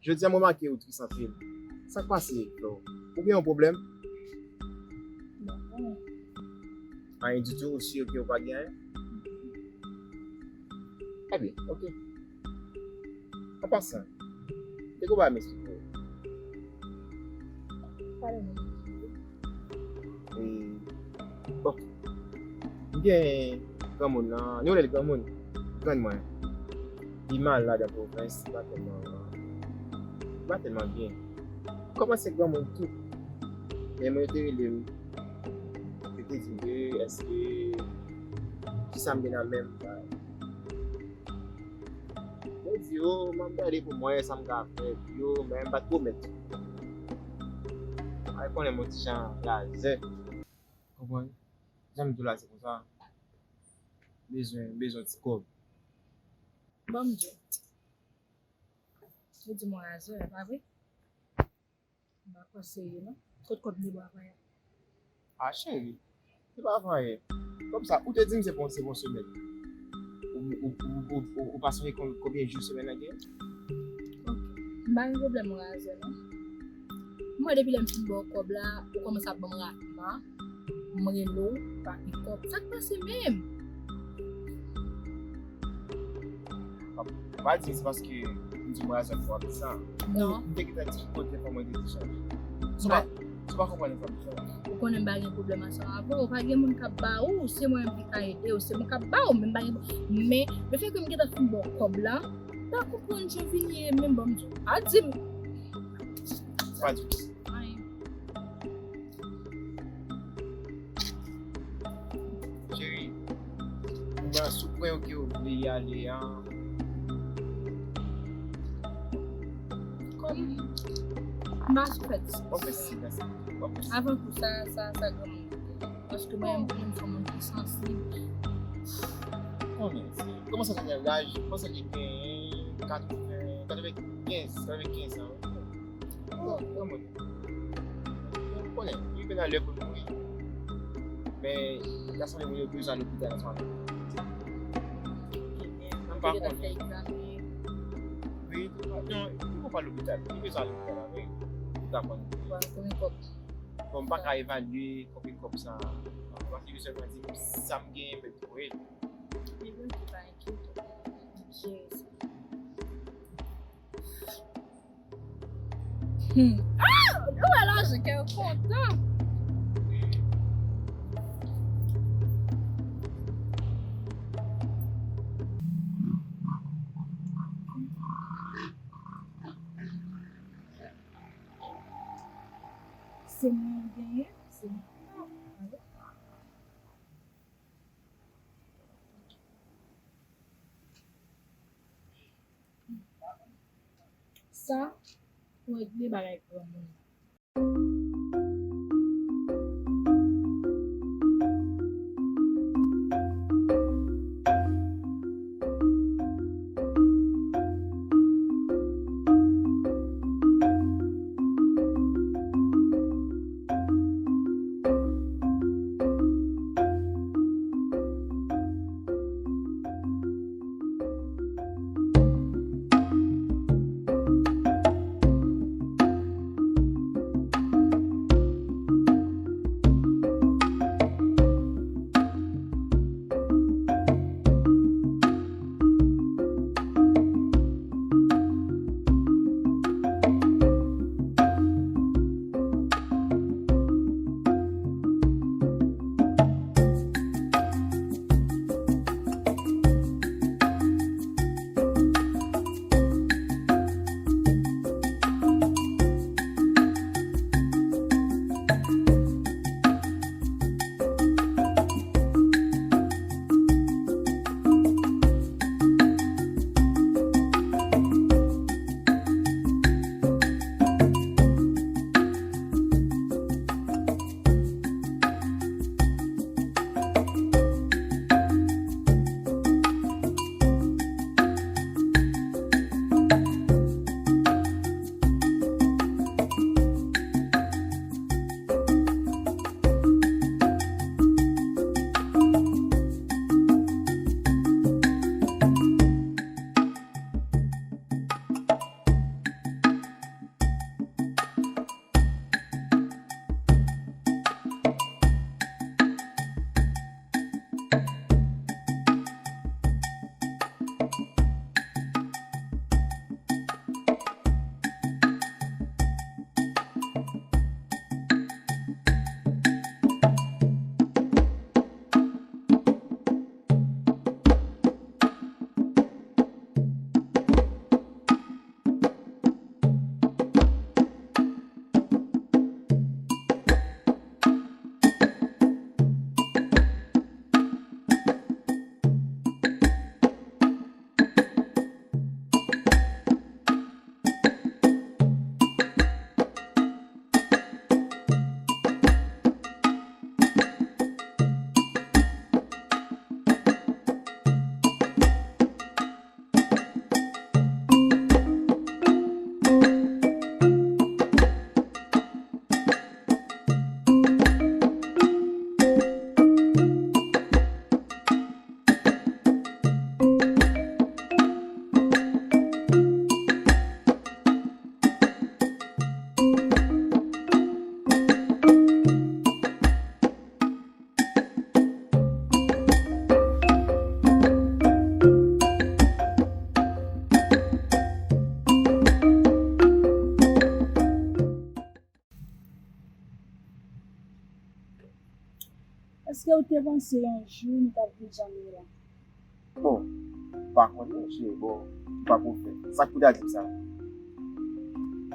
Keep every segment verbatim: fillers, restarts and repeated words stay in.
Jodi a m remake ou tris anpil. Sa k pase, Flo? Ou gen yon pwoblèm? Non, non. Anyen ditou, ou si ke ou pa gen anyen? Ebyen, oke. An pasan, te gon bagay m eksplike w. Pale non. E, bon, m gen granmoun nan, nou rele l granmoun, grann mwen. Li malad an pwovens, li pa tèlman, li pa tèlman byen. Kòmanse granmoun tou. Men mwen te rele m. Yo te di m ke èske kisa m gen nan men m. Mwen di yo, m ap gade pou m wè sa m ka fè pou yo, men m pa t pwomèt. Ay konnen m on ti jan razè. Konprann? Jan m di w la, se konsa. Bezwen, bezwen ti kòb. Bon, m di w. Ou di m on razè, pa vre? M pa kwè serye non. Kot kòb m te ba w avan yè? A, cheri, se pa avan yè. Kòb sa, ou te di m se pou, se pou semèn. Ou, ou, ou, ou, ou, ou pa sonje kon-, konbyen jou semèn nan gen? Oke. M pa gen pwoblèm razè non. Mwen, depi lè m fin ba w kòb la, ou kòmanse ap ban m ratman. M rele w, pa gen kòb. Sa k pase menm? Pa, pa di se paske m di w razè pou w ap di sa. Non. M te gentan di ki kote fò mwen te di chanje. Si w pa, si w pa konprann enfòmasyon an. Ou konnen m pa gen pwoblèm ansanm avè w. Pa gen moun k ap ba ou, se mwen menm ki ka ede w. Se mwen k ap ba ou, men m pa gen, men lefètke m gentan fin ba w kòb la, m pa konprann jan w vin ye menm, ban m di w. Pa di m. Pa di w. Anyen. Cheri, m pral sou pwen ke w vle y ale an. Kòm m pa sou fèt. W ap fè si, w ap fè si. Avan tou sa, sa, sa granmoun. Paske mwen, m konn se yon moun ki sansib. Konnen, se, kòman sa, se laj, panse li gen katreven, katrevenkenz, katrevenkenz an. Bon, granmoun. Ou konnen, li gen lè pou l mouri. Men, ta sanble moun yo bezwen al lopital ansanm avè l. M pa konnen. Wi, non, li poko al lopital. Li bezwen al lopital avè l. Ou ta konnen. Bon, konbyen kòb? Bon, m pa ka evalye konbyen kòb sa. Paske li sèlman di m sa m genyen pou l voye l. Li menm ki pa enkyete. Jezi. Hmm. Ah! Ou wè lajan kè yo kontan. Se mwen genyen, se mwen. Sa, pou regle bagay granmoun. Èske w te panse yon jou nou t ap viv jan nou ye la? Bon, m pa konnen, cheri, bon, m pa ko fè. Sa k pou ta di m sa?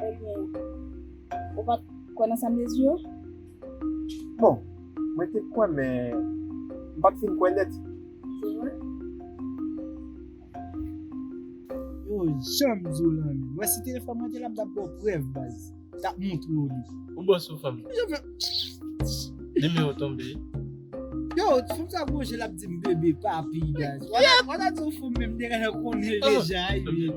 Ebyen, ou pa t kwè nan sa m te di yo? Bon, mwen te kwè, men m pa t fin kwè nèt. Se vre? Yo, jan m di w lan, men. Wè si telefòn mwen te la, m t ap ba w prèv, baz. T ap montre w li. Ou bò sou fanm. Yo, men, nimewo tonbe. Yo, fanm sa gonje l ap di m bebe, papi, baz. Wè, wè, ta di w fanm menm, te gentan konnen l deja, wi.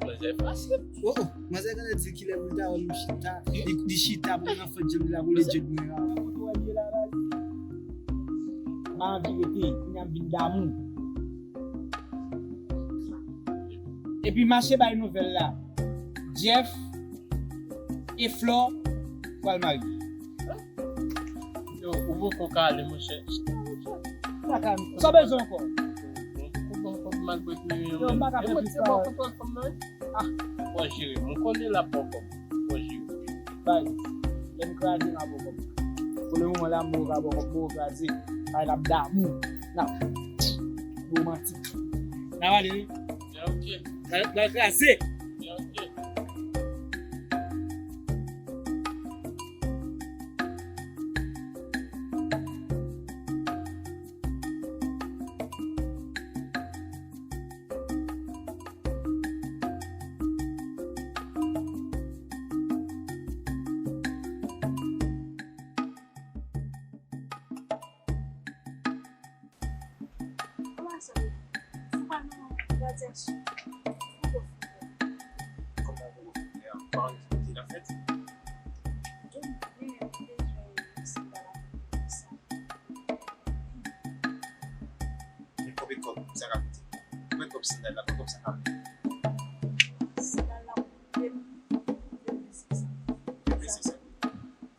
Manzè fasil. Oh, oh, manzè gentan di kilè pou l ta wè m chita. Li, li chita pou nan fòt djèm la, pou le djèm mwen la. Pa anvi rete, kounye a m vin damou. Epi mache bay nouvèl la. Jeff e Flò pral marye. Yo, ou poko ka ale, monchè. Sa ka, sa w bezwen ankò? Ou bon kòb malgre ke yo. Yo, m pa ka fè plis pawòl. Ah. Fò jere, mwen konnen l ap bon kòb. Fò jere. Bay, lè m kraze, m ap bon kòb. Pou le moman la, m poko ka bon kòb, m poko kraze. Bay, n ap damou, n ap romantik. N ap ale, wi. Ya, ok. N al, n al kraze. Ya, ok. Kòman sa ye? Ou pa nan radyasyon? Ou poko fini? Kòman ou poko fini a? Pa ann fini la fèt? Donk, men, m bezwen sandal la pou sa. Men konbyen kòb sa ka koute? Konbyen kòb sandal la? Konbyen kòb sa ka koute? Sandal la pou de mil, de mil senk san. De mil senk san.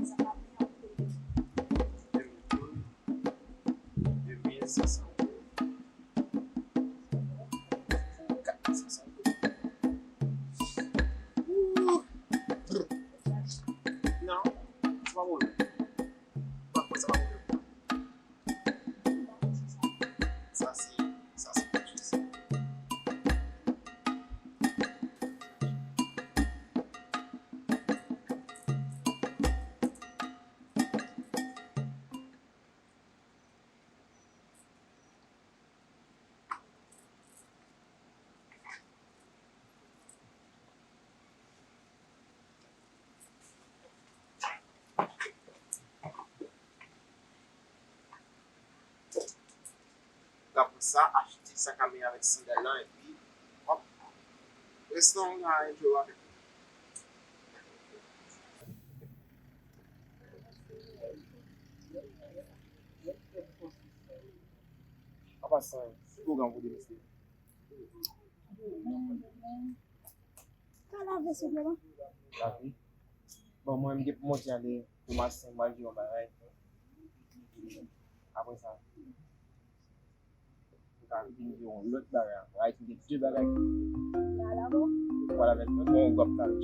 Sa pa byen anpil. De mil douz. De mil senk san euro. Kat mil senk san euro. Ooh. Non, se pa pwoblèm. Ou pa kwè se pa pwoblèm? Sa se, sa se kèk chòz. Ka pran sa, achte sak a men avèk sandal lan, epi, hop, rès lan, ou ka enjoy avèk. An pasan, ki pwogram pou demen? Ka lave, silvouplè? Lave. Bon, mwen, m gen pou monte ale Tomasen, m al jere yon bagay. Apre sa, m ka vin jere yon lòt bagay ankò. Ayiti gen de bagay. Ou pral avè m? Ou pral avèk mwen? Bon, ou ap pale.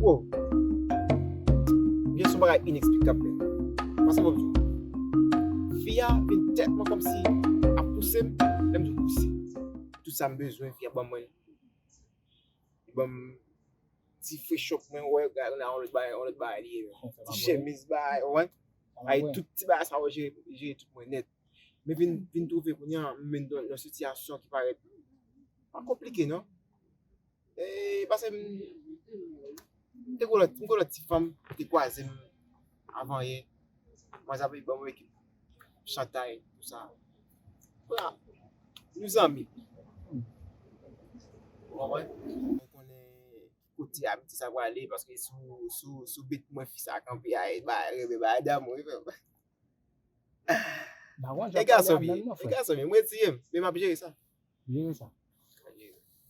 Wow! Gen yon bagay ineksplikab, men. Paske bon, fi a vin tèlman kòmsi ap pouse m, lè m di w pouse. Tout sa m bezwen, fi a ban mwen. Li ban m ti frechòp mwen, wè, gade, nan yon lòt bagay, yon lòt bagay li ye, men. Ti chemiz bagay, ou konprann? Ay, tout ti bagay sa yo jere, jere tout mwen nèt. Men vin, vin twouve kounye a, m vin nan yon sitiyasyon ki parèt pa konplike, non. E, paske m, m te gon lòt, m gon lòt ti fanm ki te kwaze m avan yè. Mwen, sa vle ban mwen ekip chantay, tout sa. Vwala. Nou zanmi. Ou konprann? Mwen konnen ki kote amiti sa prale, paske sou, sou, sou beat mwen fi sa kanpe a, e ba, reve ba damou, wi, frè m. M pa konn jan pale a menm non, frè. E gason m ye, m retire m, men m ap jere sa. Jere sa.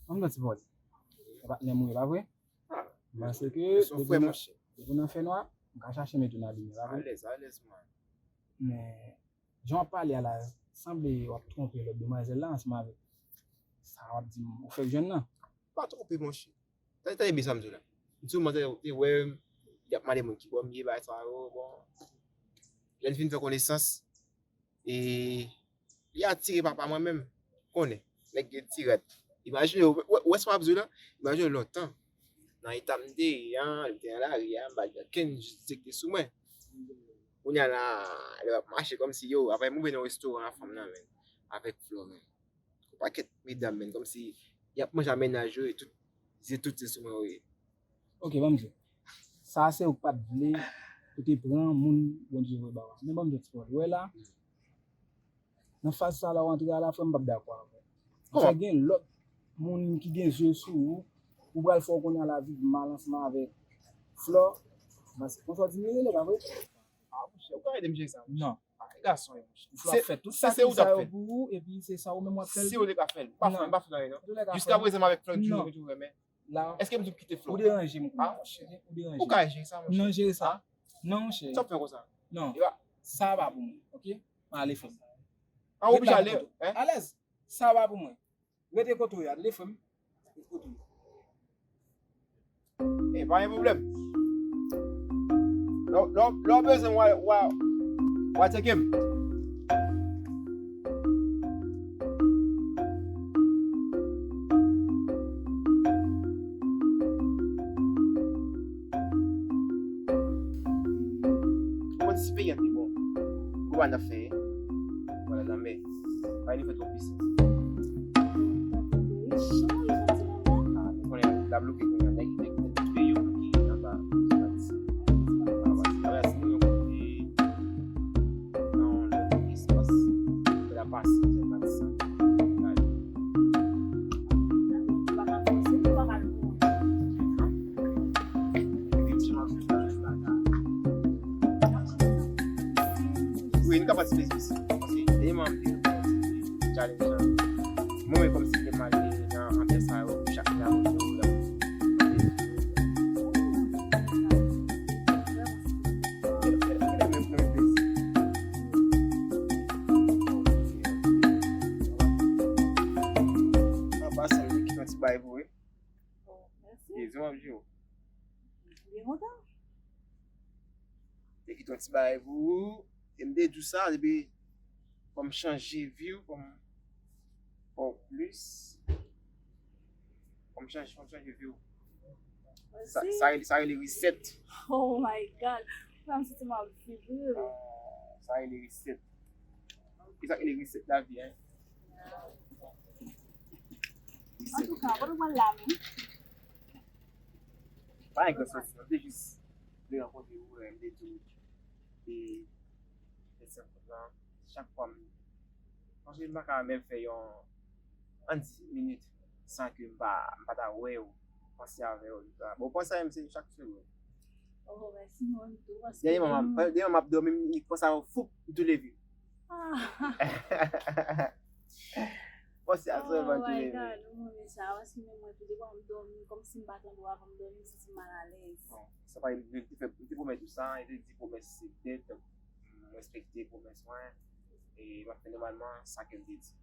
Ann nan ti pòz. E patnè m ou ye, pa vre? Ah, m panse ke depi nan fè nwa, m ka chache met ou nan limyè, pa vre? Alèz, alèz, man. Men, jan w ap pale a la, sanble w ap twonpe lòt demwazèl la ansanm avèk sa w ap di m ou fèk jwenn nan. Pa twonpe, monchè. Tande, tande byen sa m di w la. M di w, m te, te wè, y ap mande moun ki bò m ye, bagay sa yo, bon. Lè n fin fè konesans, e li atire papa mwen menm. Konnen, nèg gen ti rad. Imajine w, wè, wè sa m ap di w la, imajine w lontan. Nan eta m te ye a, m te nan lari a, m pa t gen okenn jisdikte sou mwen. Kounye a la, lè w ap mache kòmsi, yo, apre m rive nan restoran a fanm nan, men, avèk Flò, men. Yon pakèt medam, men, kòmsi y ap manje a mennaj yo e tout, se tout se sou mwen yo ye. Ok, ban m di w. Sa a se ou k pa t vle pou te pran moun Bondye voye ba w a. Men ban m di w ti pawòl. Ou wè la, nan faz sa la w antre a la, frè m, m p ap dakò avè w. Paske gen lòt moun ki gen zye sou ou, ou pral fè w kounye a la viv mal ansanm avèk Flò. Paske konsa w di m li rele, pa vre? Ah, monchè, ou ka ede m jere sa, monchè. Non. Ah, e gason yo, monchè. Flò ap fè tout sakrifis sa yo pou ou, epi se sa ou menm w ap fè l tou? Si ou te ka fè l. M pa fè, m pa fè anyen, non. Jiska prezan, m avèk Flò, m toujou, toujou renmen. Èske m di w kite Flò? Ou deranje m kounye a, monchè. Ou deranje m. Ou ka jere sa, monchè? Non, jere sa. Non, monchè. Sa w ap fè konsa? Non. Sa pa pou mwen, ok? M ale, frè m. Ah, ou oblije ale? Alèz. Sa pa pou mwen. Rete kote w ye a, tande, frè m. Rete kote w ye. E pa gen pwoblèm. Lè, lè, lè w bezwen, w a, w a, w a tcheke m. Ou konn si peyi an te bon. Gwo bagay n ap fè. Vwala, lanmè. Bagay nou fè twòp pis. Ah, nou konnen la bloke kounye a, nèg, nèg, nèg peyi yo bloke anba, anba, anba, anba, si nou yon kote, nan yon lòt espas, fè la pase, se pa sa. Gade. Wi, nou ka patisipe isi. Paske dènye moman m te challenge lan. Mwen menm kòmsi m te mal nan anbyans sa yo, chak moun ap monte yo, y ap monte. An pasan, m kite yon ti bagay pou ou, wi. Oh, mèsi. Byen kontan. Te kite yon ti bagay pou ou. E m te di w sa, depi fò m chanje vi w, fò m, fò w plis. Fò m chanje, fò m chanje vi w. Sa, sa rele, sa rele reset. Oh my God. Sa m santi m ap vibre. Ah, sa rele reset. E sa k rele reset lavi a. Antouka, kote w pral la menm? Pa gen gran sòti, non. M te jis vle rankontre ou, e m te di w, e, e senp lan, chak fwa m, paske m pa ka menm fè yon, ann di, minit san ke m pa, m pa ta wè w, panse avè w, etsetera. Bon, panse avè m, se chak segonn. Oh, mèsi, mwen tou, paske dènye moman, dènye moman m ap dòmi, m panse a w, foup, m tou leve. Ah. Panse a sa, m ap tou leve. Oh my God, ou renmen sa, paske menm mwen tou, depi m dòmi, kòmsi m pa tande w avan m dòmi, m santi m malalèz. Bon, sa pa, m te fè, m te pwomèt ou sa, e te di pwomès se dèt, m respekte pwomès mwen, e m ap fè nòmalman sa ke m te di.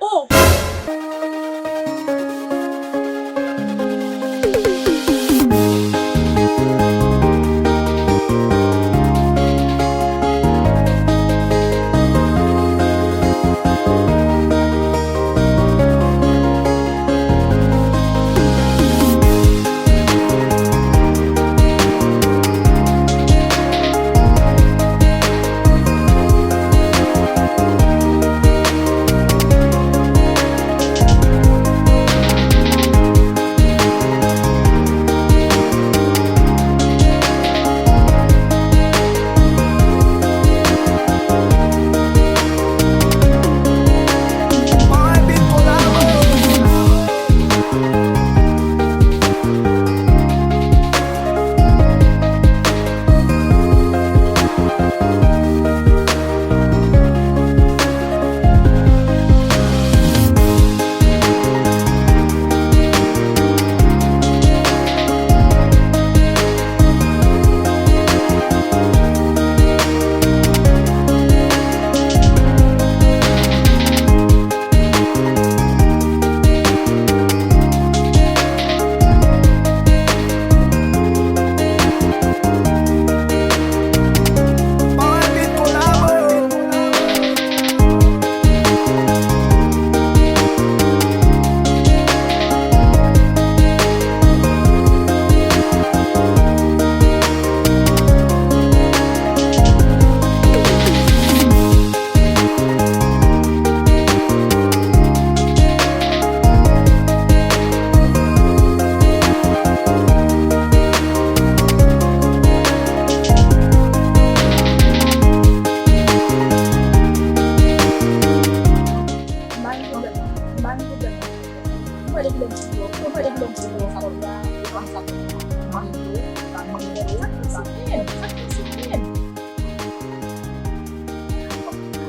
Oh!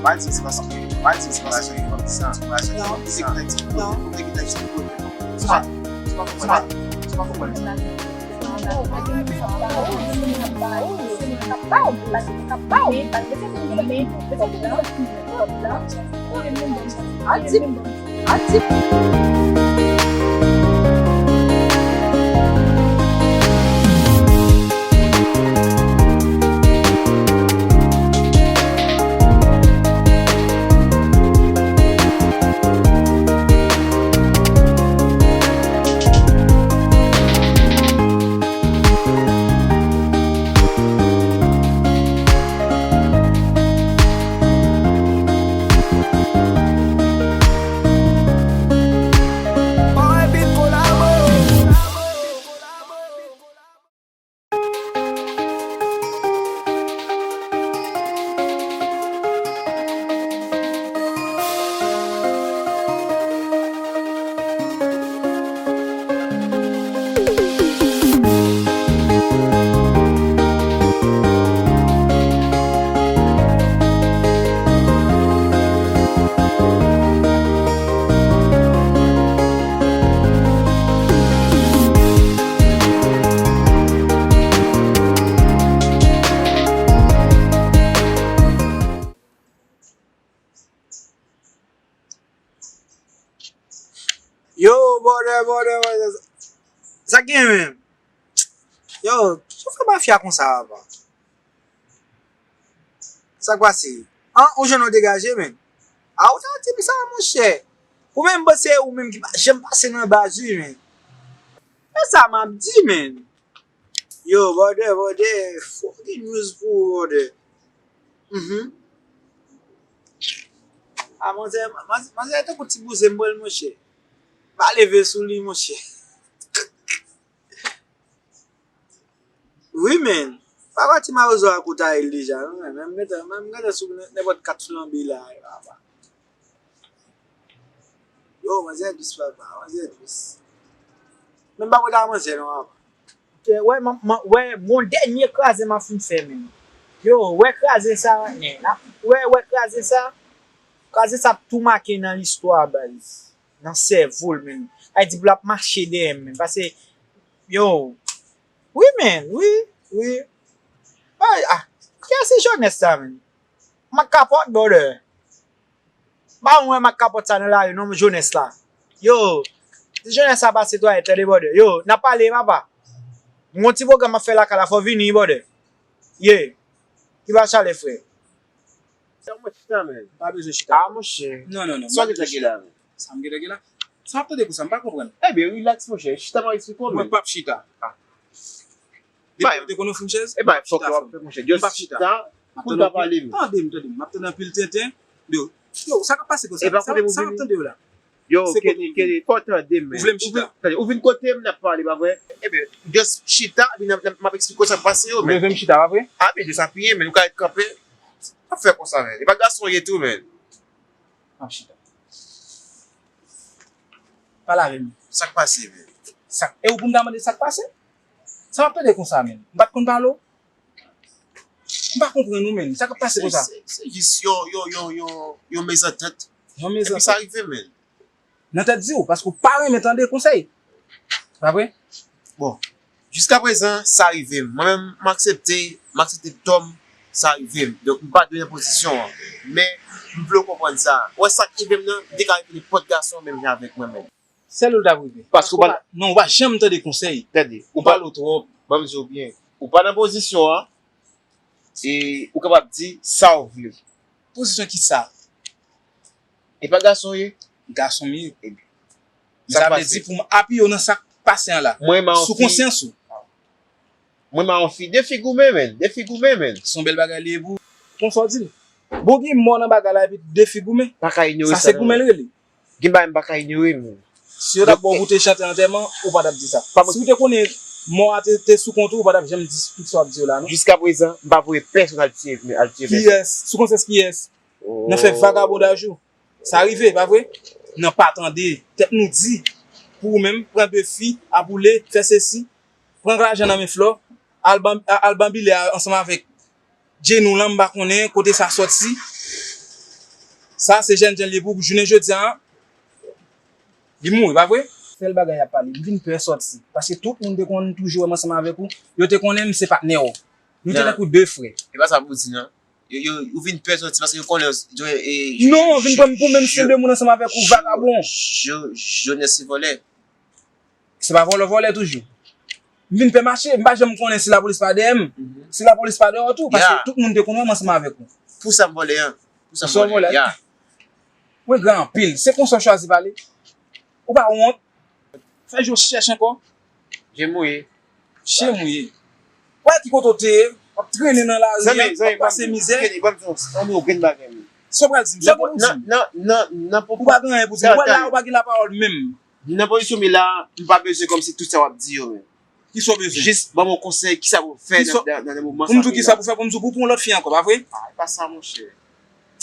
Al di, se pa sa. Al di, se pa sa. Non. Non. Al di. Yo, brother, brother, brother. Sa k gen menm? Yo, chofè mafya konsa, papa. Sa k pase? An, ou jwenn yon degaje, menn. A, ou ta di m sa, monchè. Ou menm panse ou menm ki pa janm pase nan baz, wi, menn. E sa m ap di, menn. Yo, brother, brother, fucking news pou ou, brother. Mhm. A, manzè, manzè, manzè tankou ti bouzen m pran l, monchè. Pa leve sou li, monchè. Wi, menn. Papa ti mawozo a kout a el deja, non, menn. Menm gentan, menm gentan sou nenpòt kat flanbe la, papa. Yo, manzè dous, papa, manzè dous. Menm pa kout a manzè, non, papa. Wè, man, man, wè, yon dènye kraze m ap fin fè, menn. Yo, wè kraze sa, menn. Wè, wè kraze sa. Kraze sa ap tou make nan listwa, baz. Nan sèvo l, menn. Sa vle di pou l ap mache dèyè m, menn. Paske, yo, wi, menn, wi, wi. Ay, ah, kiyès se jènès sa, menn? Mak kapòt, brother. Pa wè mak kapòt sa nan lari non, jènès la. Yo, si jènès sa pase twalèt, tande, brother. Yo, n ap pale, papa. M gon ti pwogram m ap fè lakay la, fò w vini, brother. Ye. Ki ba chalè, frè. Sa mwen chita, men. Pa bezwen chita. Ah, monchè. Non, non, non. Sa w gentan gen la, men? Sa m gentan gen la? Sa m ap tande konsa, m pa konprann. Ebyen, relax, monchè. Chita, m ap eksplike w, men. Mwen p ap chita. Ah. Depi w te konn ofri m chèz, e bay fòk w ap fè, monchè. Just chita pou n ka pale, men. Tande m, tande m. M ap tande anpil tenten. Yo, yo, sa k ap pase konsa? Sa m ap tande yo la. Yo, Kenny, Kenny, fò w tande m, men. Ou vle m chita? Ou vin, tande, ou vin kote m, n ap pale, pa vre? Ebyen, just chita, epi n ap, n ap, m ap eksplike w sa k pase yo, men. Ou bezwen m chita, pa vre? Ah, men just apiye, men. Ou ka ret kanpe. Ap fè konsa, men. E pa gason w ye tou, men. M ap chita. Pale avè m. Sa k pase, men? Sa k, e ou pou m ta mande sa k pase? Sa m ap tande konsa, men. M pa t konn pale w. M pa konprann ou, men. Sa k ap pase konsa? Se, se, se jis yon, yon, yon, yon, yon mezantant. Yon mezantant. Epi sa rive, men. Nan tèt di w, paske w pa renmen tande konsèy. Pa vre? Bon, jiskaprezan, sa rive m. Mwen menm, m aksepte, m aksepte tò m, sa rive m. Donk, m pa dwe nan pozisyon an. Men, m vle w konprann sa. Ou wè sa k rive m nan, m te ka rive nenpòt gason menm jan avèk mwen menm. Sèl ou l t ap rive. Paske w pa, non, ou pa janm tande konsèy. Tande, ou pale w twòp. Ban m di w byen. Ou pa nan pozisyon an, e ou kapab di sa w vle. Pozisyon ki sa? E pa gason w ye? Gason m ye. Ebyen, sa vle di pou m apiye w nan sa k pase an la. Sou konsyans ou. Mwen renmen yon fi. Defi goumen, men. Defi goumen, men. Se yon bèl bagay li ye pou ou. Konsa w di l. Bon, gen mò nan bagay la epi defi goumen. Pa ka inyore sa. Sa se goumen l rele. Gen bagay m pa ka inyore, men. Si yo t ap ba w pou te chante antèman, ou pa t ap di sa. Si w te konnen mò a te, te sou kont ou, ou pa t ap janm di tout sa w ap di yo la, non. Jiskaprezan, m pa voye pèsonn al tiye, al tiye pèsonn. Kiyès? Sou konsyans kiyès? Nan fè vagabondaj ou. Sa rive, pa vre? Nan pa tande. Tèt nou di pou ou menm, pran de fi, ap boule, fè sesi, pran lajan nan men Flò, al ban-, al banbile a ansanm avèk Djenou lan, m pa konnen kote sa sòti. Sa se jèn jan li ye pou jounen jodi a. Li mouri, pa vre? Sèl bagay y ap pale, m vin pè sòti. Paske tout moun te konn toujou wè m ansanm avèk ou. Yo te konnen m se patnè w. Nou te tankou de frè. E pa sa pou di non. Yo, yo, ou vin pè sòti paske yo konnen yo, yo, e, Non, vin pran m pou menm stil de moun ansanm avèk ou, vagabon. Jeunesse se vòlè. Se pa vòlè, vòlè toujou. M vin pè mache, m pa janm konnen si lapolis pa dèyè m. Si lapolis pa dèyè w tou, paske tout moun te konn wè m ansanm avèk ou. Pou sa m vòlè an. Pou sa m vòlè an. Mwen gran anpil. Se konsa w chwazi pale. Ou pa wont. Fè je w chèch ankò. Je mouye. Je mouye. Wè ki kote w te ye, w ap trennen nan lari a, w ap pase mizè. Kenny, ban m di w yon grenn bagay, men. Sa w pral di m? Sa w pral di m? Nan, nan, nan, nan, Ou pa gen anyen pou di m. Wè la, ou pa gen lapawòl menm. Nan pozisyon m ye la, m pa bezwen kòmsi tout sa w ap di yo, men. Kisa w bezwen? Jis ban m yon konsèy, kisa pou m fè nan, nan, nan, nan moman sa m ye la. Pou m di w kisa pou fè, pou m di w pou w pran yon lòt fi ankò, pa vre? Ah, e pa sa, monchè.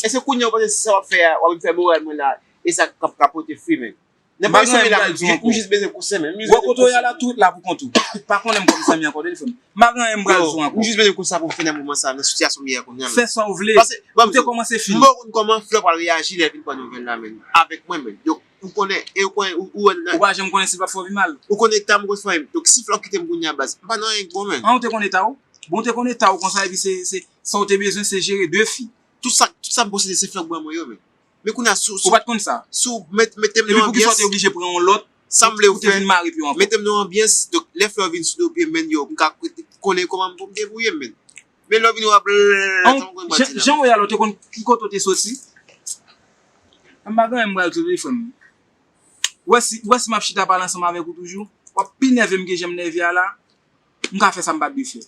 Èske kounye a w panse se sa w ap fè a, w ap fè moral mwen la, e sa k ap ka pote fwi, men? Nan pozisyon m ye la, m jis bezwen konsèy, men. Wè kote w ye a la, tou ret la pou kont ou. Pa konnen m kòm zanmi ankò, tande frè m. M pa gen anyen m pral di w ankò. M jis bezwen konsèy pou m fè nan moman sa, nan sitiyasyon m ye a kounye a, men. Fè sa w vle. Paske, ban m di w, m pa konn kòman Flò pral reyaji lè l vin pran nouvèl la, men. Avèk mwen, men. Donk, ou konnen, e ou konnen, ou, ou wè nan Ou pa janm konnen si l p ap fè w pi mal. Ou konnen eta m, ou konn fanmi m. Donk, si Flò kite m kounye a, baz, m pa nan anyen k bon, men. An, ou te konn eta w? Bon, ou te konn eta w konsa, epi se, se, sa w te bezwen, se jere de fi. Tout sa, tout sa m posede, se Flò k ban mwen yo, men. Men kounye a, si w, si w, Ou pa t konn sa? Si w met, mete m nan yon anbyans, Epi poukisa w te oblije pran yon lòt sa m vle w pou te fè, vin mare pye w ankò? Mete m nan yon anbyans, donk, lè Flò vin sou do pye m, men, yo, m ka konnen kòman m pou m debouye m, men. Men lè w vin w ap lè, An, jan, jan w ye a la, w te konn ki kote w te soti? M pa gen anyen m pral di w, wi, frè m. Ou wè si, ou wè si m ap chita pale ansanm avèk ou toujou, w ap pi nève m ke jan m nève a la, m ka fè sa m pa t dwe fè.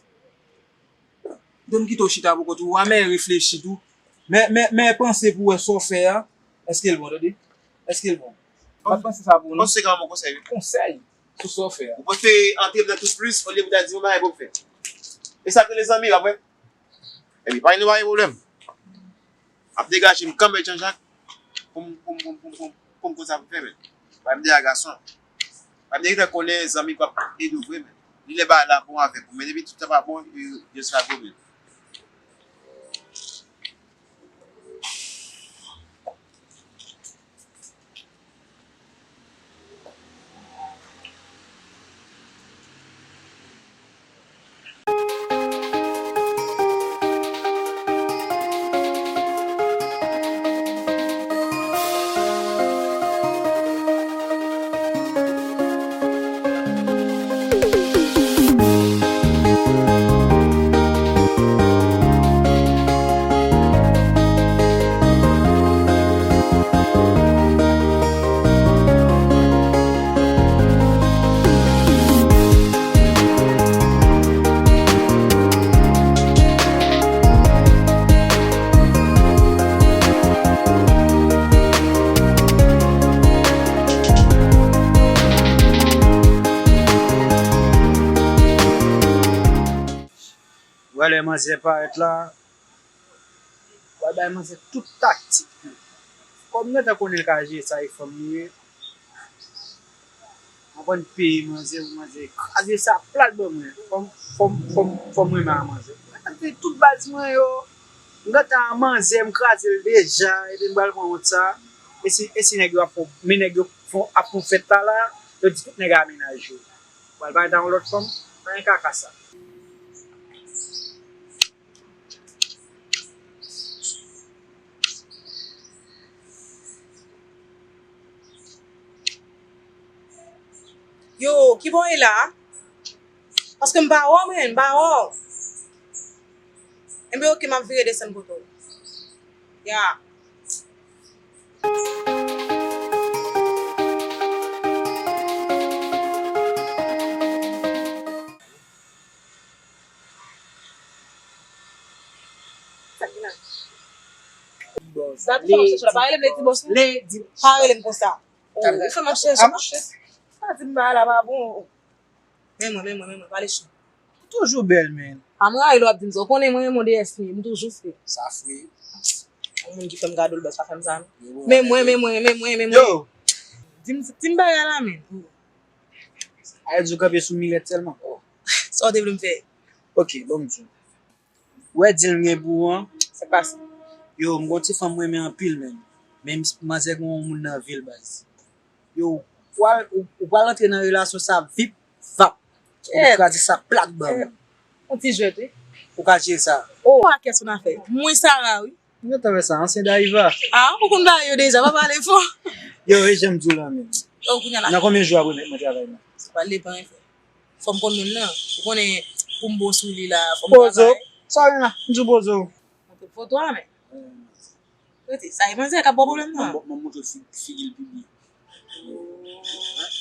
Donk, m kite w chita pou kont ou, w a mè reflechi tou. Mè, mè, mè panse pou wè sa w fè a, èske l bon, tande? Èske l bon? M ap panse sa pou ou, non? Panse se ka yon bon konsèy, wi. Konsèy sou sa w fè a. Ou prefere antre m nan tout plis olye pou ta di m yon bagay pou m fè. E sa k rele zanmi, w ap wè. Epi, pa gen nou pa gen pwoblèm. M ap degaje m kanmenm Jean Jacques pou m, pou m, pou m, pou m, pou m, pou m konn sa pou m fè, men. Pa m de a gason. Pa m de konnen zanmi k ap ede w vre, men. Li lè bagay la bon avèk ou, men depi tout sa pa bon, yo, yo sa gwo, men. Wè lè manzè parèt la, w a bay manzè tout taktik li. Kòm m gentan konnen l ka jere sa, e fanm li ye, m aprann peye manzè pou manzè kraze sa plat ban mwen. Fò m, fò m, fò m, fò m renmen a manzè. Mwen gentan peye tout baz mwen yo. M gentan a manzè, m kraze l deja, epi m pral pran wont sa. E si, e si nèg yo ap fè, men nèg yo fè, ap fè fèt la la, yo di tout nèg a mennaj yo. Pral bay ta yon lòt fanm, anyen kaka sa. Yo, kibò w ye la? Paske m pa wè w, men, m pa wè w. Enben, oke, m ap vire desann kote w. Ya. Sa ki la? Sa tou sa m chèche la. Pa rele m Lady Boss, non. Lady. Pa rele m konsa. Oh, ou fè m ap chèche. Pa di m bagay la pa bon. Men mwen, men mwen, men mwen, pale cho. Ou toujou bèl, men. A m rayi lè w ap di m sa. Ou konnen mwen, mwen de S M, m toujou fre. Sa fre. Yon moun ki fè m gade w, baz, pa fè m sa, non. Men mwen, men mwen, men mwen, men mwen. Yo! Di m, di m bagay la, men. Ay di w kanpe sou milèt sèlman. Oh. Sa w te vle m fè? Ok, bon, m di w. Ou wè dil m gen pou ou an? Sa k pase? Yo, m gon ti fanm mwen renmen anpil, men. Men manzè gen yon moun nan vil, baz. Yo, ou pral, ou, ou pral antre nan relasyon sa vip vap. Ou kraze sa plat ban mwen. On ti jwèt, wi. Ou ka jere sa. Oh, pa kè son afè. Mwen Sara, wi. Mwen gentan wè sa, ansyen Dayiva. Ah, ou konn bagay yo deja, pa pale fò. Yo, e jan m di w la menm. Yo, kounye a la. Nan konbyen jou w ap remèt mwen travay mwen? Sa pral depann, frè. Fò m konn moun nan. Ou konnen, pou m bon sou li la, fò m travay. Pozo. Sa w gen la? M di w pozo. Montre foto a, men. Rete, sa e manzè k ap ba w pwoblèm nan. M ap montre fi- figi l pi byen.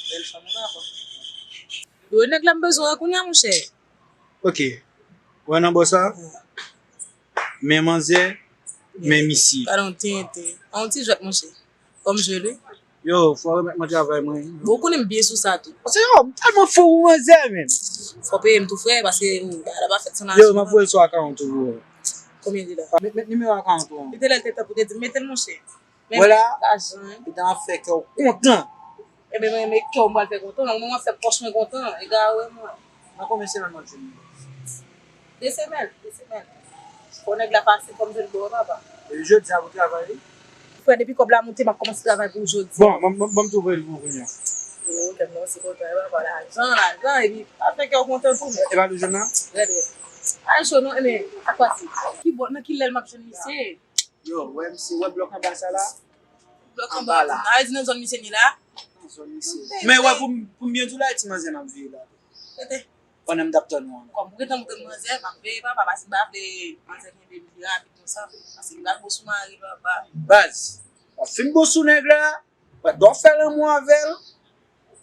Bèl fanm ou pa fò. Yo, nèg la m bezwen an kounye a, monchè. Ok. Ou wè nan bò sa? Men manzè, men misye. Gade yon tenten. An yon ti jwèt, monchè. Fò m jwe l, wi. Yo, fò remèt mwen travay mwen. Bon, ou konnen m byen sou sa tou. Paske yo, m tèlman fou pou manzè, menm. Fò peye m tou, frè, paske, hmm, bagay la pa fèt san lajan. Yo, m ap voye l sou akawont ou pou ou. Konbyen li la? Met, met nimewo akawont ou an. Li te lè l te tan pou te di m mete l, monchè. Men vwala, lajan, wi. Li t ap fè kè w kontan. Ebyen, mwen renmen kè w, m pral fè kontan. Mwen, mwen fè pòch mwen kontan. Egare mwen. Nan konbyen semèn m ap jwenn li? De semèn, de semèn. Fò nèg la pase, fò m jwenn bò, papa. E jodi a pou travay, wi. Frè, depi kòb la moute, m ap kòmanse travay pou ou jodi a. Bon, bon, bon, bon, m tou voye l pou ou kounye a. Yo, kè m nan se kontan, e papa, lajan, lajan, epi pa fè kè w kontan tou. E pa toujou nan? Rèd, rèd. Ay, cho non, ebyen, sa k pase? Ki bò, nan ki lè l m ap jwenn misye? Yo, wè misye, wè blòk anba sa la? Blòk anba la. Anba la. A, di nan zòn misye ni la? Nan zòn misye. Men wè, pou m, pou m byen di w la, e ti manzè m ap veye la. Rete. Pandan m t ap tann ou an. Kòm ou gentan montre m manzè, m ap veye papa, paske m pa vle manzè kenbe m pi rapid konsa. Paske m pral bon sou mari l, papa. Baz, w ap fin bon sou nèg la, w ap fè lanmou avè l,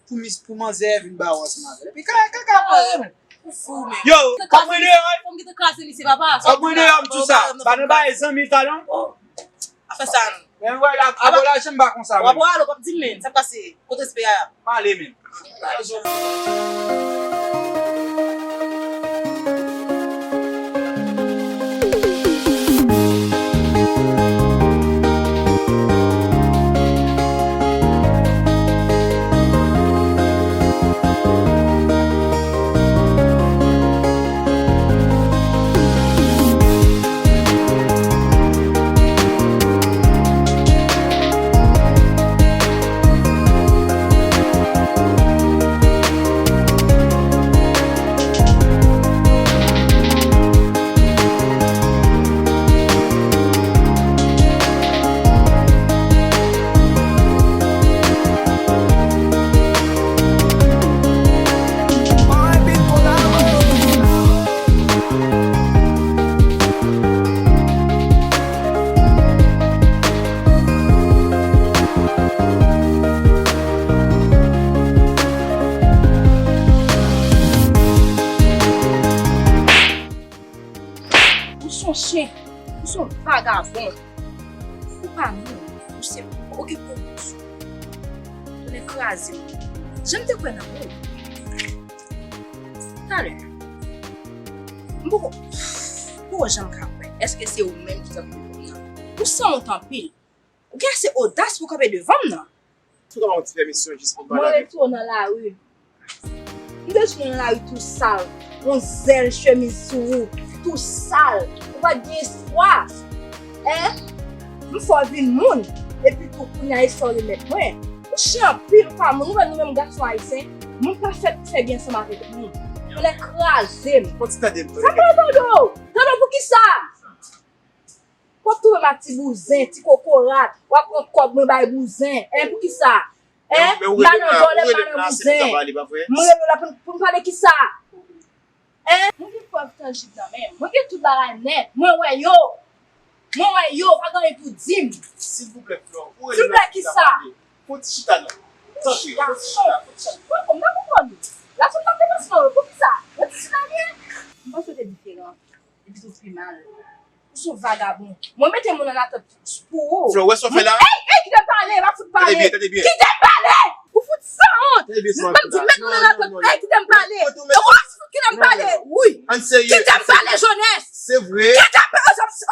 pou mis, pou manzè vin ba ou ansanm avè l. Epi kaka, kaka, kaka, men. Ou fou, men. Yo, w ap mwen deyò, wi. Fò m gentan kraze misye, papa. W ap mwen deyò, m di w sa. Pa nan bagay zanmi, talon. Afè sa, non. Men wè la, abo lajan m pa konsa, w ap menm. Wè, w ap di m, men, sa k pase? Kote espè a? M ale, menm. Ou se yon chen, ou se yon vagabon. Ou pa moun, ou se oke pou ou. Tonnè kraze w. Jan m te kwè nan ou. Talè. M poko, m poko janm ka kwè. Èske se ou menm ki t ap pran nan? Ou sanwont anpil. Ou gen ase odas pou kanpe devan m nan. Ou ka ba yon ti pèmisyon jis pou m pale avèk ou? Mwen retounen nan lari. M te jwenn nan lari tou sal. Yon zèl chemiz sou ou, tou sal. Ou pa t gen espwa. Hein? M fè w vin moun. Epi tou, kounye a, espwa w remèt mwen. Ou chen anpil, ou pa moun. Ou wè nou menm gason ayisyen, moun pa fèt pou fè byen ansanm avèk moun. Tonnè kraze m. Fò ti tande m, tande. Sa m pral tande w? Tande w pou kisa? W ap twouve m ak ti bouzen, ti kokorat, w ap pran kòb mwen bay bouzen. Hein, pou kisa? Hein? M pa nan vòlè, m pa nan bouzen. M rele w la pou, pou m pale kisa? Hein? Mwen gen prèv tanjib nan men m. Mwen gen tout bagay nèt. Mwen wè yo. Mwen wè yo. Pa gen anyen pou di m. Silvouplè, Flò, ou rele m la pou ta pale. Fò ti chita non. Tanpri, fò ti chita, fò ti chita. Mwen, mwen pa konprann ou. La sou m t ap depanse nan ou. Pou kisa? Mwen ti chita byen. M panse w te diferan. Epi tou pi mal. Ou se yon vagabon. Mwen mete moun an atant pou ou. Flò, wè sa w fè la? Ey, ey, kite m pale, pa fout pale. Tande byen, tande byen. Kite m pale! Ou fout sanwont. Tande byen, sanwont. Mwen di met moun an atant. Ey, kite m pale. Ou fout kite m pale. Wi. Ann serye. Kite m pale, Jones. Se vre. Kite m pale.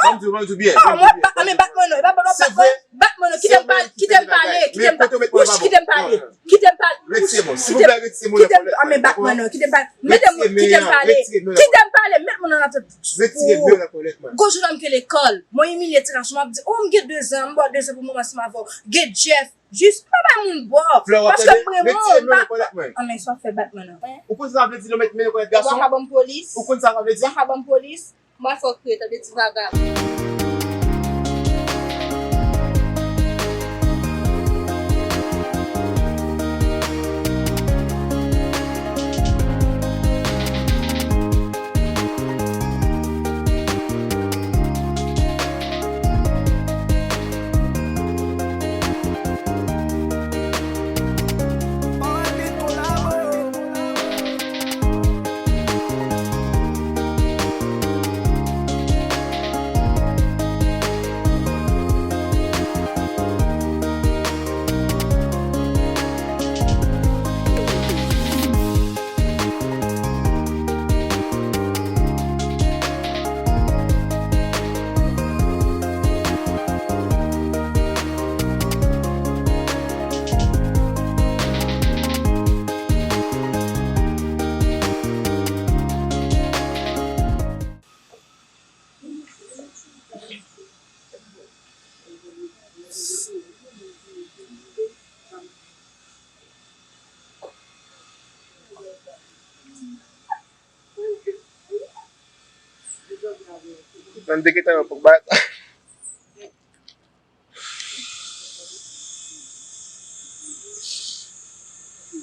Ban m di w, ban m di w byen. Oh, mwen bat, mwen bat mwen non. E pa ban m bat mwen. Se vre. Bat mwen. Kite m pale, kite m pale, kite m pale. Wouch, kite m pale. Kite m pale. Wouch, kite m, ah, men bat mwen non, kite m pale. Mete m, kite m pale. Kite m pale, met mwen nan latèt. Gwo jounen m te lekòl. Mwen imilye ti gason, m ap di, oh, m gen de zan, m bò de zan pou mwen ansanm avè w. Gen Jeff, jis pa bay moun bò. Paske m renmen w, m pa. Anmè, sa w fè bat mwen non. Ou konn sa vle di lè w met men nan kòlèt gason? Ou pa ka ban m polis. Ou konn sa vle di? Ou pa ka ban m polis. Mwen fòk kriye, tande ti vagabon. Nan de gentan yon pòk bagay.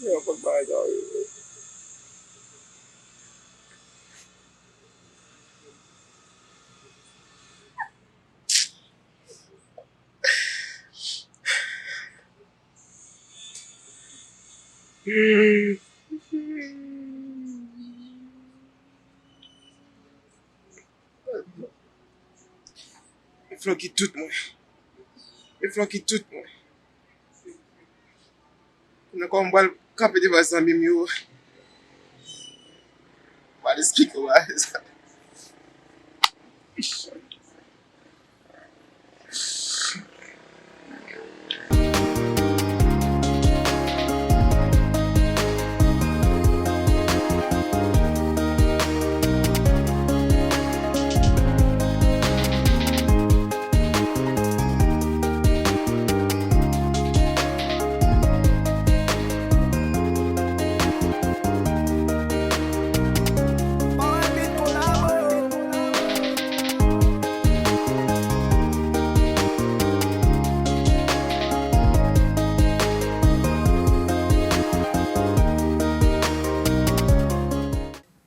Yon pòk bagay sa yo. E flanki tout mwen. E flanki tout mwen. Nan kòman m pral kanpe devan zanmi m yo. M pral esplike w bagay sa.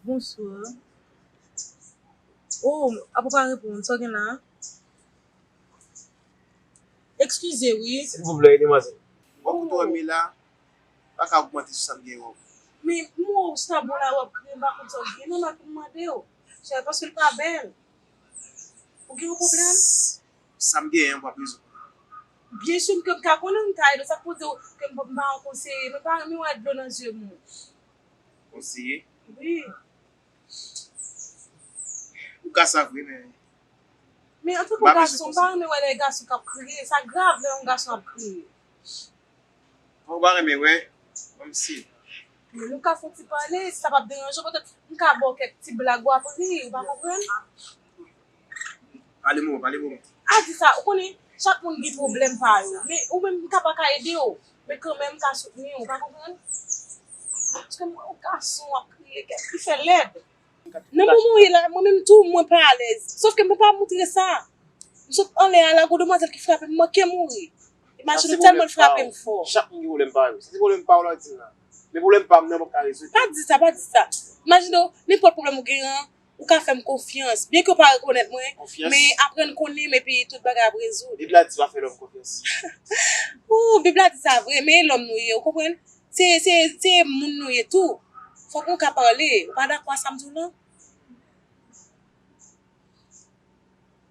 Bonswa. Oh, apa w pa reponn, sa w gen la? Eskize wi. Silvouplè, demwazèl. Bon, kote w wè m ye la, pa ka ogmante sou sa m gen yo. Men, m wè w sa bon la, w ap kriye, m pa konn sa w gen. Non, m ap mande w. Se paske l pa bèl. Ou gen yon pwoblèm? Sa m genyen an, w ap rezon. Byen si ke m ka konnen, m ka ede w. Sa k pou di w ke m pa yon konseye? Mwen pa renmen wè dlo nan zye moun. Konseye? Wi. Ou ka sa vre, men. Men antanke gason, m pa renmen wè lè gason k ap kriye. Sa grav lè yon gason ap kriye. Ou pa renmen wè? Kòmsi. Men nou ka fè yon ti pale, si sa p ap deranje w, petèt m ka ba w kèk ti blag, w ap ri, ou pa konprann? Pale mwen, pale mwen. A di sa, ou konnen, chak moun gen pwoblèm pa yo. Men ou menm, m ka pa ka ede w, men kanmenm m ka soutni w, ou pa konprann? Paske m wè yon gason w ap kriye, kèk li fè lèd. Nan moman w ye la, mwen menm tou, mwen pa alèz. Sòf ke mwen pa montre sa. M sot anlè a la, gon demwazèl ki frape m, m manke mouri. Imajine w tèlman l frape m fò. Chak moun gen pwoblèm pa yo. Si se pwoblèm pa w la w di m la. Men pwoblèm pa m nan, m ap ka rezoud. Pa di sa, pa di sa. Imajine w, nenpòt pwoblèm ou genyen an, ou ka fè m konfyans. Byenke w pa rekonèt mwen, men aprann konnen m epi tout bagay ap rezoud. Bib la di pa fè lòm konfyans. Ou, Bib la di sa vre, men e lòm nou ye, ou konprann? Se, se, se moun nou ye tou. Fòk nou ka pale. Ou pa dakò a sa m di w lan?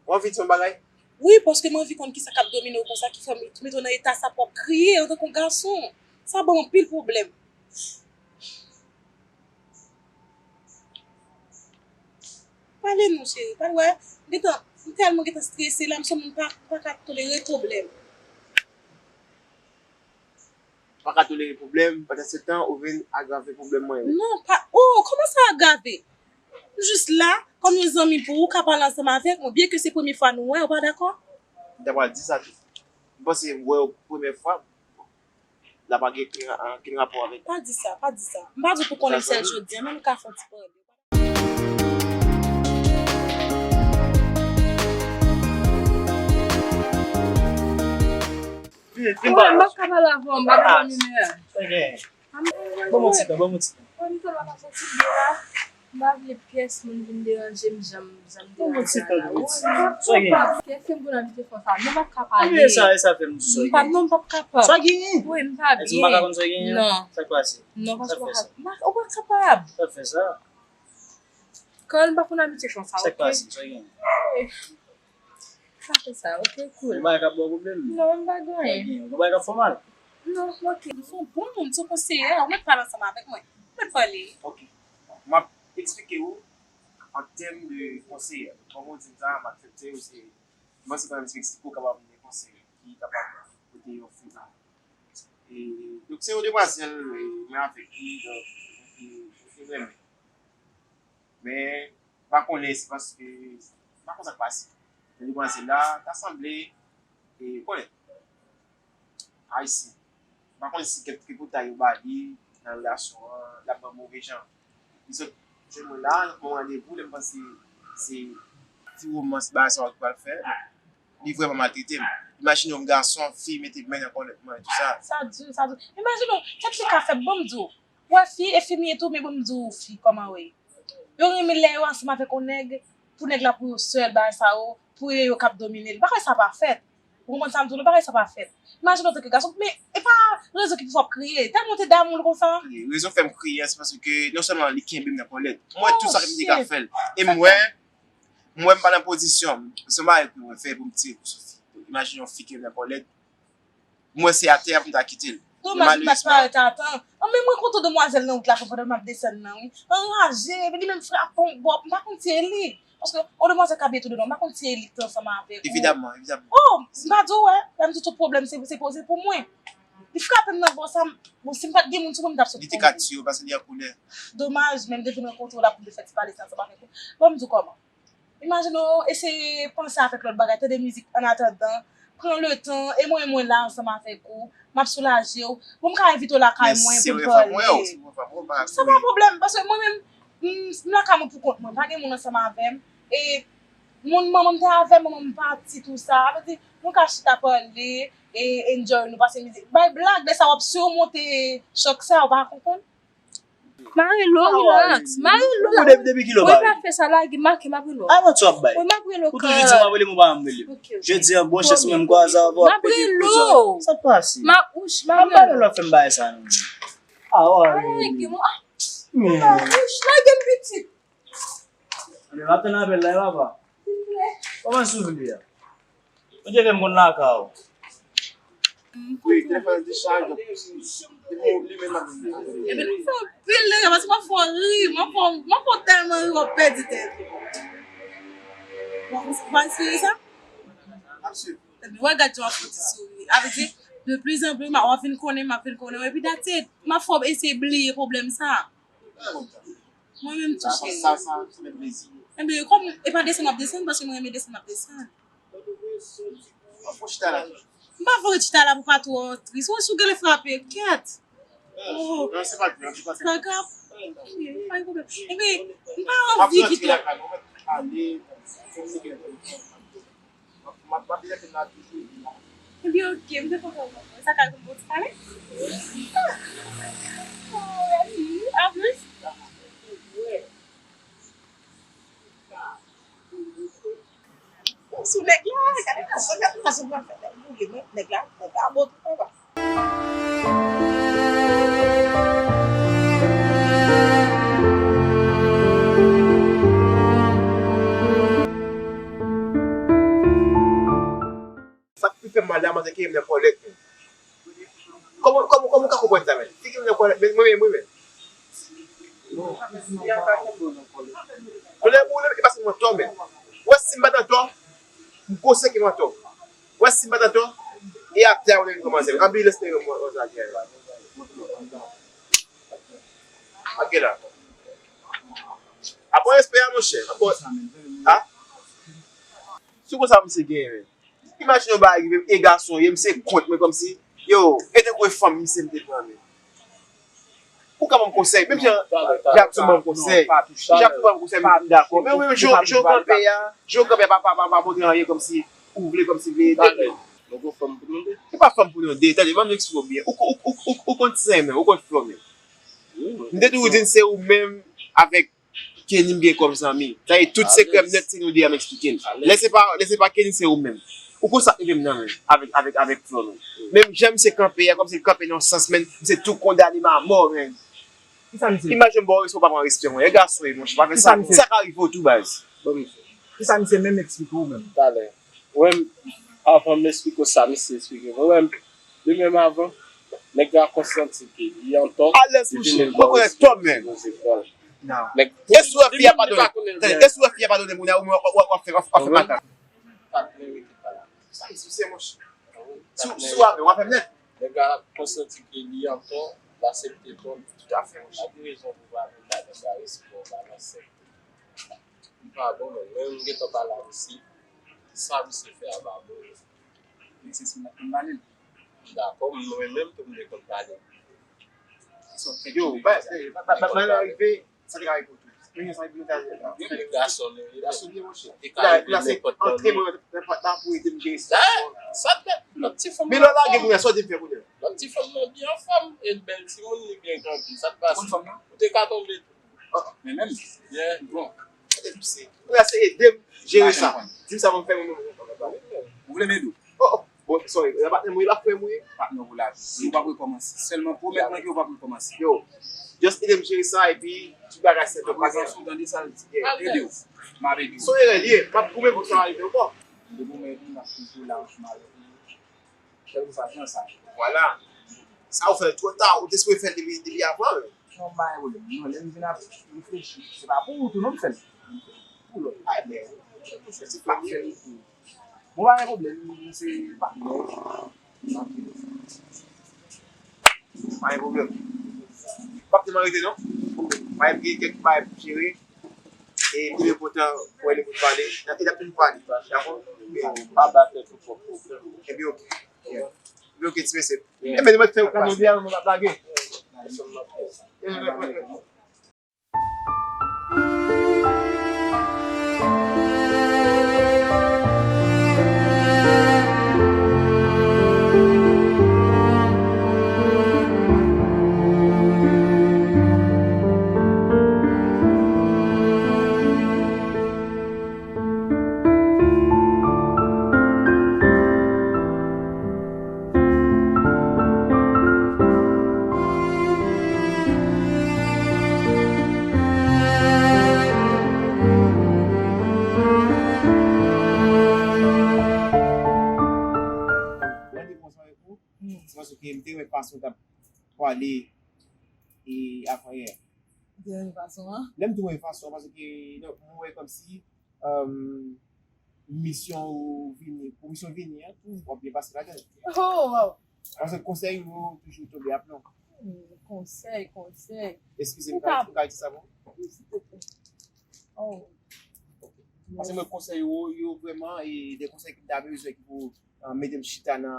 Ou anvi di yon bagay? Wi, paske m anvi konn kisa k ap domine w konsa ki fè w mete w nan eta sa pou w ap kriye antanke yon gason. Sa ban m anpil pwoblèm. Pale non, cheri. Pale, wè. M gentan, m tèlman gentan strese la, m santi m pa, m pa ka tolere pwoblèm. pa ka tolere pwoblèm, pandan se tan, ou vin agrave pwoblèm mwen yo. Non, pa, oh, kòman sa agrave? M jis la, kòm yon zanmi pou ou, ka pale ansanm avèk mwen, byen ke se premye fwa nou wè, ou pa dakò? M ta pral di sa tou. M panse m wè w premye fwa, la pa gen okenn, okenn rapò avèk. Pa di sa, pa di sa. M pa di w pou konnen l sèl jodi a, men nou ka fè yon ti pale. Vin, vin pale. Mwen, m p ap ka pale avè w, m pa gen bon nimewo. Sa gen? Ban m yon ti tan, ban m yon ti tan. Mwen, m tèlman pa santi byen la. M pa vle pyès moun vin deranje m jan m, jan m deranje a la. Ban m yon ti tan, tou piti. Sa gen? Èske m konn abitye fè sa? Non, m p ap ka pale. Sa, sa fè m di sa gen. M pa, non, m p ap kapab. Sa gen? Wi, m pa byen. Èske m pa ka konn sa gen? Non. Sa k pase? Non, paske ou pa ka, ou pa kapab. Sa fè sa? Kòl, m pa konn abitye fè sa, oke? Sa k pase? Sa gen? Sa fè sa, oke, cool. Yon bagay k ap ba w pwoblèm? Non, m pa gen anyen. Yon bagay k ap fè w mal? Non, oke. M se yon bon moun, m se yon konseyè, ou mèt pale ansanm avèk mwen. Ou mèt pale. Oke. M ap eksplike w an tèm de konseyè. Kòman w di m sa, m aksepte w, se, m panse kanmenm se Meksiko kapab yon konseyè ki kapab pote yon fi ba mwen. E, donk, se yon demwazèl, e, mwen avèk li, donk, e, nou te renmen. Men, m pa konnen si paske, m pa konn sa k pase. Men demwazèl la, ta sanble, e, ou konnen, ayisyen. M pa konnen si kèk tripotay yo ba li nan relasyon an, l ap ban move jan. Li sot jwenn mwen la, l ap ban mwen randevou, lè m panse se ti womans bagay sa yo ki pral fè. Li vrèman maltrete m. Imajine w, m gason, fi mete men nan kòlèt mwen, tou sa. Sa di, sa di. Imajine w, kèk fi ka fè, bon, m di w. Wè fi, e fi m ye tou, men bon, m di w, fi, kòman w ye? Yo renmen lè yo ansanm avèk yon nèg, pou nèg la pou yo sèl, bagay sa yo, pou yo, yo k ap domine l. Bagay sa pa fèt. Ou konprann sa m di w la, bagay sa pa fèt. Imajine w antanke gason, men e pa rezon ki pou fè w kriye. Tèlman w te damou l konsa. Rezon fè m kriye a, se paske non sèlman li kenbe m nan kòlèt. Mwen, tou sa ke m te ka fè l. E m wè, m wè m pa nan pozisyon m. Se yon bagay ke mwen fè pou m tire kou sou fi. Imajine yon fi kenbe m nan kòlèt. M wè se atè a pou m ta kite l. Domaj, m pa t parèt atan. An, men mwen kontre demwazèl nan wout la pandan m ap desann nan, wi. Anraje, epi li menm frape yon bò, m pa konn si e li. Paske yon demwazèl ka byen tonbe non, m pa konn si e li ki te ansanm avèk ou. Evidamman, evidamman. Oh, m pa di w, wè, lè m di tout pwoblèm se, se poze pou mwen. Li frape m nan bò sa, m, bon, si m pa t gen moun sou mwen, m t ap sot tonbe. Li te ka tiye w paske li an koulè. Domaj, men m te vin rankontre w la pou m te fè ti pale sa ansanm avèk ou. Bon, m di w kòman. Imajine w eseye panse avèk lòt bagay, tande mizik annatandan, pran letan, e mwen, mwen la ansanm avèk ou, m ap soulaje w. Bon, m ka envite w lakay mwen pou n pale. Sa pa pwoblèm, paske mwen menm, m, m lakay mwen pou kont mwen, pa gen moun ansanm avè m. E moun manman m te avè m, manman m pati, tou sa. Sa vle di, nou ka chita pale, e enjoy, nou pase mizik. Bay blag, lè sa w ap simonte chòk sa, ou pa konprann? Marilo, relax. Marilo. Depi, depi kilè w pa rele? Wi, pa fè sa, lage, make, m ap rele w. Avan tou ap bay. Wi, m ap rele w. Ou toujou di m ap rele m, ou pa janm rele m. Ok, ok. Jodi a, bon chans, menm kwaze avè w ap pete prizon. Sa k pase? M ap rele w. M ap rele w. M ap rele w, fè m bagay sa non. Ah, w a rele. Lage m, ah. Men. M ap rele w, lage m pitit. Anben, m ap tann apèl la, wi, papa. Silvouplè. Kòman silvouplè a? Bondye fè m konn lakay ou. Wi, telefòn an dechaje, depi w limen l ap vibresyone. Ebyen, nou fè anpil de ri, paske m ap fè w ri, m ap fè w, m ap fè w tèlman ri, w ap pèdi tèt ou. Bon, ou pa espere sa? Ap swiv. Ebyen, w a gad jan w ap fè w ti souri. A vle di, de plus en plus, m ap, w ap vin konnen, m ap vin konnen w, epi that's it. M ap fè w eseye bliye pwoblèm sa. Mwen menm tou, cheri. Sa, sa, sa fè plezi. Ebyen, kòm e pa desann w ap desann, paske mwen renmen desann w ap desann. An fò chita la. M pa vle chita la pou pa twò tris. Wè, si w genlè frape, kèt. Oh. Non, se pa grav, se pa grav. Pa gen pwoblèm. Ebyen, m pa anvi kite w. M ap, m ap deja fè m la toujou. Ebyen, oke, m te kontan wè w. Sa ka konn bon ti pale? Ah, mèsi. A plis. Sou nèg la, gade fason, gade fason pou fè nèg boule, men nèg la, nèg la bon tou papa. Sa k pi fè m mal la, manzè kenbe m nan kòlèt, men. Kòman, kòman, kòman w ka konprann sa, men? Li kenbe m nan kòlèt, men mwen menm, mwen menm. Kòlè boule m, e pa sèlman tò, men. Ou wè si m pa t antò, m konsyan ke m antò. Ou wè si m pa t antò, e atè a ou te vin kòmanse, anbilans te vin kòmanse atè a. Ok la. Apre respè a, monchè. Apre, a? Sou konsa misye genyen, men. Imajine yon bagay rive, e gason ye, misye kont mwen kòmsi, yo, e tankou e fanm misye m te pran, men. Ou ka ban m konsèy, menm jan Jackson ban m konsèy. Jackson ban m konsèy, men m dakò. Men ou menm, jan w kanpe a, jan w kanpe a, pa, pa, pa, pa montre anyen kòmsi ou vle, kòmsi vle ede. Nou gon fanm pou nou de. Se pa fanm pou nou de, tande, ban m eksplike w byen. Ou, ou, ou, ou, ou konn ti sa menm, ou konn Flo menm. M te toujou di n se ou menm avèk Kenny m gen kòm zanmi. Sa vle di tout sekrè m nèt se nou de a m eksplike l. Lè se pa, lè se pa Kenny se ou menm. Ou konn sa k rive m nan men avèk, avèk, avèk Flo menm. Menm jan misye kanpe a, kòmsi l kanpe nan sans, men misye tou kondane m a mò, men. Imajine m ba w respè, w pa pran respè mwen. E gason ye, monchè, pa fè sa. Sa ka rive w tou, baz. Kisa misye menm eksplike w menm? Talè. Ou wè m, avan m eksplike w sa misye eksplike m. Ou wè m, li menm avan, nèg la konsanti ke li antò. Alèz, monchè, mwen konnen tò, men. E si w wè fi a padone, e si w wè fi a padone moun nan, ou w ap fè, w ap fè makak. Sa misye se, monchè. Si w, si w avè, w ap fè m nèt. Nèg la konsanti ke li antò, l aksepte tò. Toutafè, monchè. Pa gen rezon pou w pa vin la, nèg la respè w, balans. M pa bon, men mwen, m gentan pale ak misye. Sa misye fè a pa bon. Misye se m ap konn pale l. M dakò, mwen menm tou m te konn pale l. Yo, ba, ba, ba, ba, ba, rive, sa te ka rive pou tou. Men sa rive, men gason, men gason, li, monchè. Li la, li la, se antre mwen nan pòt la pou ede m jere sitiyasyon an. Sa, sa, lòt ti fanm. Men lè w lage kounye a, sa w te fè kounye a? Lòt ti fanm nan byen anfòm, e l bèl timoun, li byen grandi. Sa k pase? Ou te ka tonbe tou. Men menm, bon. Ou la se ede m jere sa. Di m sa pou m fè, mwen menm. Ou vle m ede w? Oh, oh. Bon, sorry. E pa patnè m ou ye, e pa frè m ou ye. Patnè w pou lavi. Ou p ap rekòmanse. Sèlman pwomèt mwen ke ou p ap rekòmanse. Yo, just ede m jere sa, epi tout bagay sèt. Ap rekonstwi, tande sa l di. Ede w. M ap ede w. Se yon erè l ye. M ap goumen pou sa pa rive ankò. M te goumen epi m ap toujou la ansanm avèk ou. Kèlkeswa jan sa ye. Vwala. Sa ou fè l twò ta, ou te sipoze fè l depi, depi avan, men. Non, pa gen pwoblèm. Non, lè m vin ap reflechi, se pa pou ou tou non m fè l. Pou lòt. Ay, men, se pa fè l pou ou. Bon, pa gen pwoblèm, nou se patnè. Pa gen pwoblèm. P ap te marite, non? Pa gen kèk bagay pou jere. E m te byen kontan wè nou pou n pale. E n ap vin pale, dakò? Pa ba tèt ou twòp pwoblèm. Ebyen, oke. Ebyen, oke, ti mesye. Ebyen, nou mèt fè kado byen, nou p ap lage. Mwen te konsa avèk ou, se paske m te wè fason w t ap pale e avanyè. Ou te renmen fason an? Lè m te wè fason an, paske, donk, mwen wè kòmsi, um, misyon ou vini, pou misyon vini an, w ap byen pase ladan l. Oh, wow! Paske konsèy yo toujou tonbe a plon. Hmm, konsèy, konsèy. Eskize m, ou ka, ou ka di sa pou mwen? Wi, silvouplè. Oh. Paske mwen konsèy yo, yo vrèman, e de konsèy ki m ta bezwen ki pou, ah, mete m chita nan,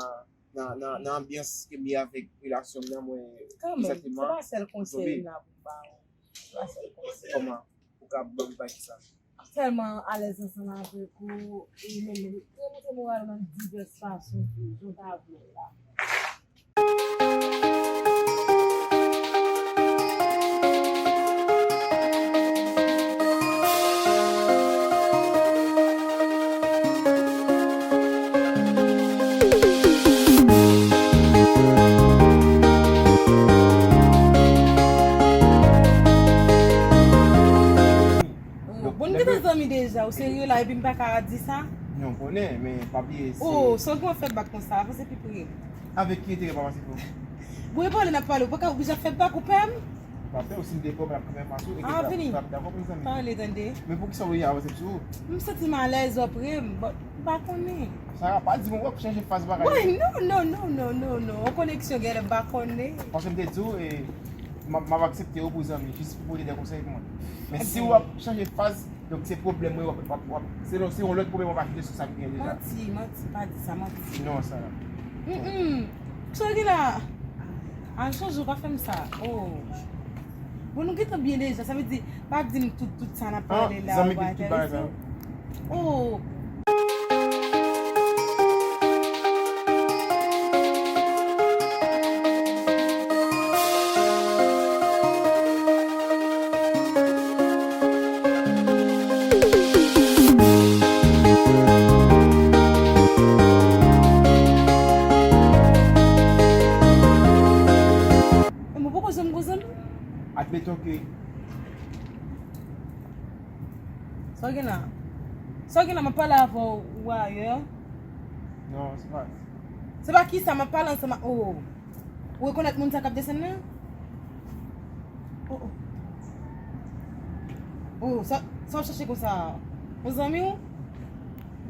nan, nan, nan anbyans ke m ye avèk relasyon m nan, mwen egzakteman. Kanmenm, se pa sèl konsèy m la pou m ba ou. Se pa sèl konsèy. Kòman? Ou ka ban m bay kisa? Tèlman alèz ansanm avèk ou, e menm remonte moral ou nan divès fason tou, jan w ta vle l la. Bon, nou gentan zanmi deja, ou serye la, epi m pa ka di sa? Non, konnen, men pa bliye se. Oh, sa w gen w ap fè bak konsa, avanse pi pre. Avèk ki enterè pa pase pou ou? Bon, e pale n ap pale, ou pa ka oblije ap fè bak, ou pè m? Pa pè, ou si m te pè w, m ap kanpe anfas ou, e ke w ap dakò pou zanmi. Pale, tande. Men poukisa w vle avanse sou ou? M santi m alèz, w ap ri m, but m pa konnen. Sara, pa di m w ap chanje faz bagay yo. Woy, non, non, non, non, non, non. Yon koneksyon, genlè m pa konnen. Paske m te di w, e, M ap, m ap aksepte yo pou zanmi, jis pou pote de konsèy pou mwen. Men si w ap chanje faz, donk se pwoblèm mwen w ap, w ap, w ap, se yon, se yon lòt pwoblèm w ap ajoute sou sa m gen deja. Manti, manti, pa di sa, manti. Non, Sarah. Mm, mm. Sa w gen la? A, Jojo, pa fè m sa. Oh. Bon, nou gentan byen deja, sa vle di, pa di m tout, tout sa n ap pale la, zanmi ki tout bagay sa. Oh. Mwen poko janm gon zanmi. Admeton ke Sa w gen la? Sa w gen la, m ap pale avè w ou ayè? Non, se pa. Se pa kisa, m ap pale ansanm ak, oh. Ou rekonèt moun sa k ap desann nan? Oh, oh. Oh, sa, sa w chache konsa? Yon zanmi w?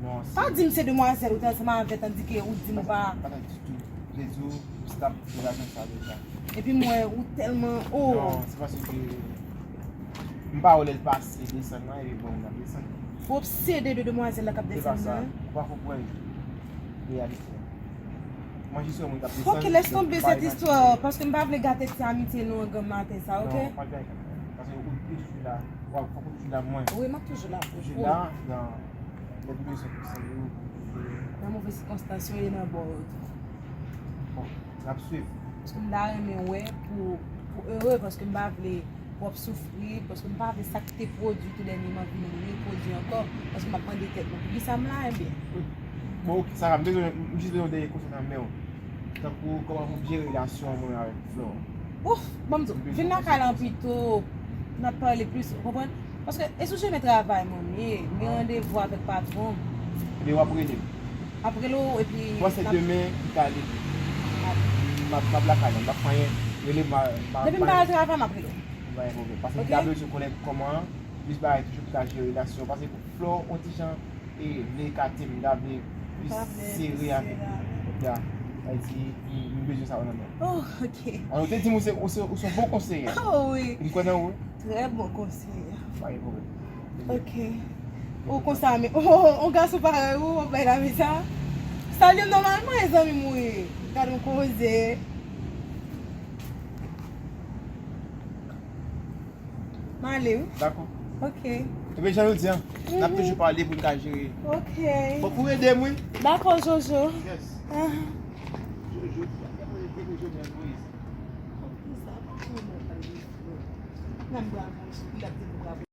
Non, se. Pa di m se demwazèl ou te ansanm avè, tandike ou di m ou pa. Pa, pa ditou. Jezi, ou stap relasyon sa deja. Epi m wè ou tèlman, oh. Non, se paske m pa wè lè l pase desann nan, epi bon, m ap desann. Ou obsede de demwazèl la k ap desann nan? Se pa sa, ou pa konprann reyalite a. Mwen jis wè moun k ap desann. Ok, laisse tomber cette histoire, paske m pa vle gate ti amitye nou an granm maten sa, ok? Non, pa gate, paske ou, ou toujou la, w ap, fòk ou toujou la, mwen. Wi, m ap toujou la pou ou. Toujou la, nan, lè pou bezwen pou sèvi w, pou nan move sikonstans yo, e nan bò yo tou. Bon, n ap swiv. Paske m ta renmen wè pou, pou ere, paske m pa vle w ap soufri, paske m pa vle sa k te pwodui tou dènyèman vin repwodui ankò, paske m ap mande tèt mwen, poukisa m la, ebyen? Bon, ok, Sarah, m bezwen, m jis bezwen dèyè konsèy nan men w. Tankou, kòman pou m jere relasyon mwen avèk Flore? Ouf, ban m di w, vin lakay la pito, n ap pale plis, ou konprann? Paske, e sou chemen travay mwen m ye, m gen randevou avèk patwon m. Ebyen, w ap rele m. M ap rele w, epi m panse demen, m ka ale. M ap, m ap lakay la, m p ap fè anyen. Rele m, m ap. Depi m pa al travay, m ap rele w. Pa gen pwoblèm. Paske m ta bezwen konnen kòman, plis bagay toujou pou ta jere relasyon. Paske pou Flore, on ti jan, e vle ekate m, m ta vle plis sere avèk ou. Ya, sa vle di, m, m bezwen sa nan men w. Oh, ok. An, ou te di m ou se, ou se, ou se yon bon konseye. Oh, wi. M kwè nan ou, wi. Trè bon konseye. Pa gen pwoblèm. Ok. Ou konsa, men, oh, oh, on gason parèy ou, w ap bay lavi sa. Salye m nòmalman, e zanmi m ou ye. Gade yon koze. M ale, wi. Dakò. Ok. Ebyen, jan nou di a, n ap toujou pale pou n ka jere. Ok. Fòk ou ede m, wi. Dakò, Jojo. Yes. Ah. Jojo, Jojo, Jojo, Jojo, Jojo. Nan bra mwen, sou li ap di nou bravo.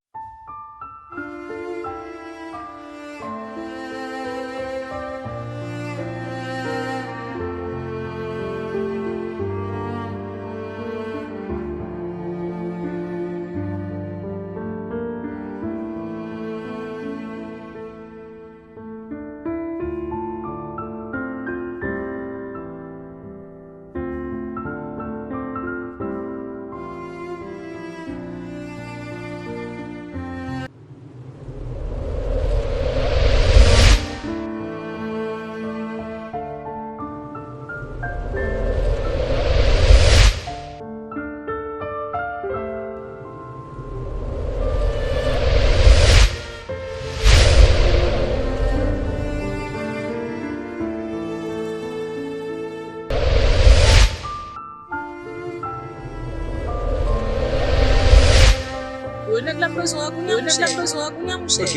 Yo, nèg la bezwen an kounye a, monchè. Nèg la bezwen an kounye a, monchè. Ok. Ok.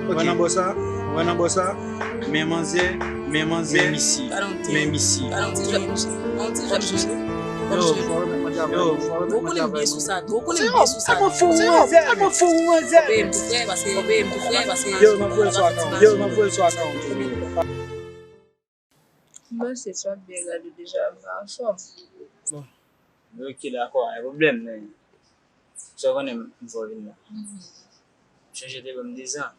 Ou wè nan bò sa? Ou wè nan bò sa? Men manzè, men manzè, men misye, men misye. Yo, yo, yo. Ou konnen m byen sou sa. Ou konnen m byen sou sa. Tèlman fou, manzè. Tèlman fou, manzè. Peye m tou frè, paske peye m tou frè, paske yo, m ap voye sou akant. Yo, m ap voye sou akant. M panse sa w ap byen gade deja, m pa anfòm. Bon. Ok, dakò, pa gen pwoblèm, men sa w konnen m fè w vin la. Chonje te ban m dezan.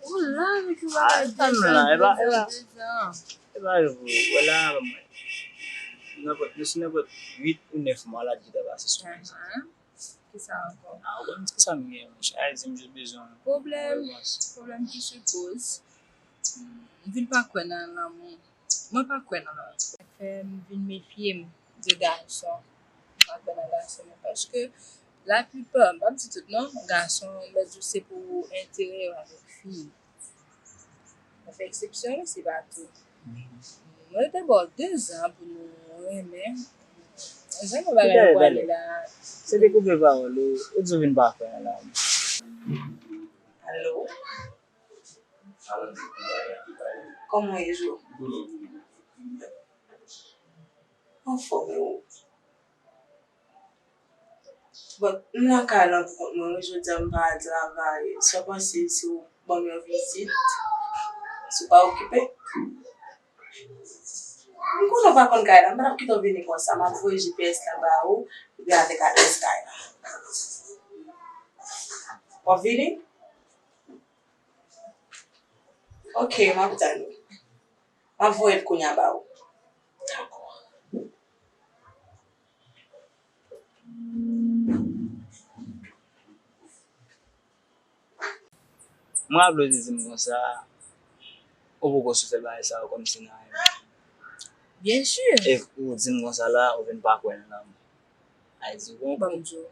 Ou la, men ki bagay dezan, la, e pa, e pa, dezan. E pa yo pou wè la, ban mwen. Nenpòt, nou sou nenpòt uit ou nèf mwa la, di ta pase sou mwen. Kisa ankò? Ah, ou konn kisa m gen, monchè. Ay, di m jis bezwen yon repons. Pwoblèm, pwoblèm ki sipoz. M vin pa kwè nan lanmou. Mwen pa kwè nan lanmou. Sa fè m vin mefye m. de gason. M pa kwè nan gason, men paske laplipa, m p ap di tout non, gason, m di w se pou enterè yo avèk fi. Mwen fè eksepsyon, wi, se pa tou. Mwen te ba w de zan pou nou renmen. Jan nou bagay yo pwale la. Se te koupe pawòl ou, ou di w vin pa kwè nan lanmou. Alo? Kòman w ye, Jo? Anfòm, e ou? Bon, m nan kay lan pou kont mwen, wi, jodi a m pa al travay. Sa w panse si w ban m yon vizit? Si w pa okipe? M konnen w pa konn kay la, m pa t ap kite w vini konsa. M ap voye G P S la ba ou, epi avèk adrès kay la. W ap vini? Ok, m ap tann ou. M ap voye l kounye a ba ou. Dakò. Mwen raple w te di m konsa, ou poko sou fè bagay sa yo kòmsi nan renmen. Byen si. E ou di m konsa la, ou vin pa kwè nan lanmou. Ay di w. Bon, m di w,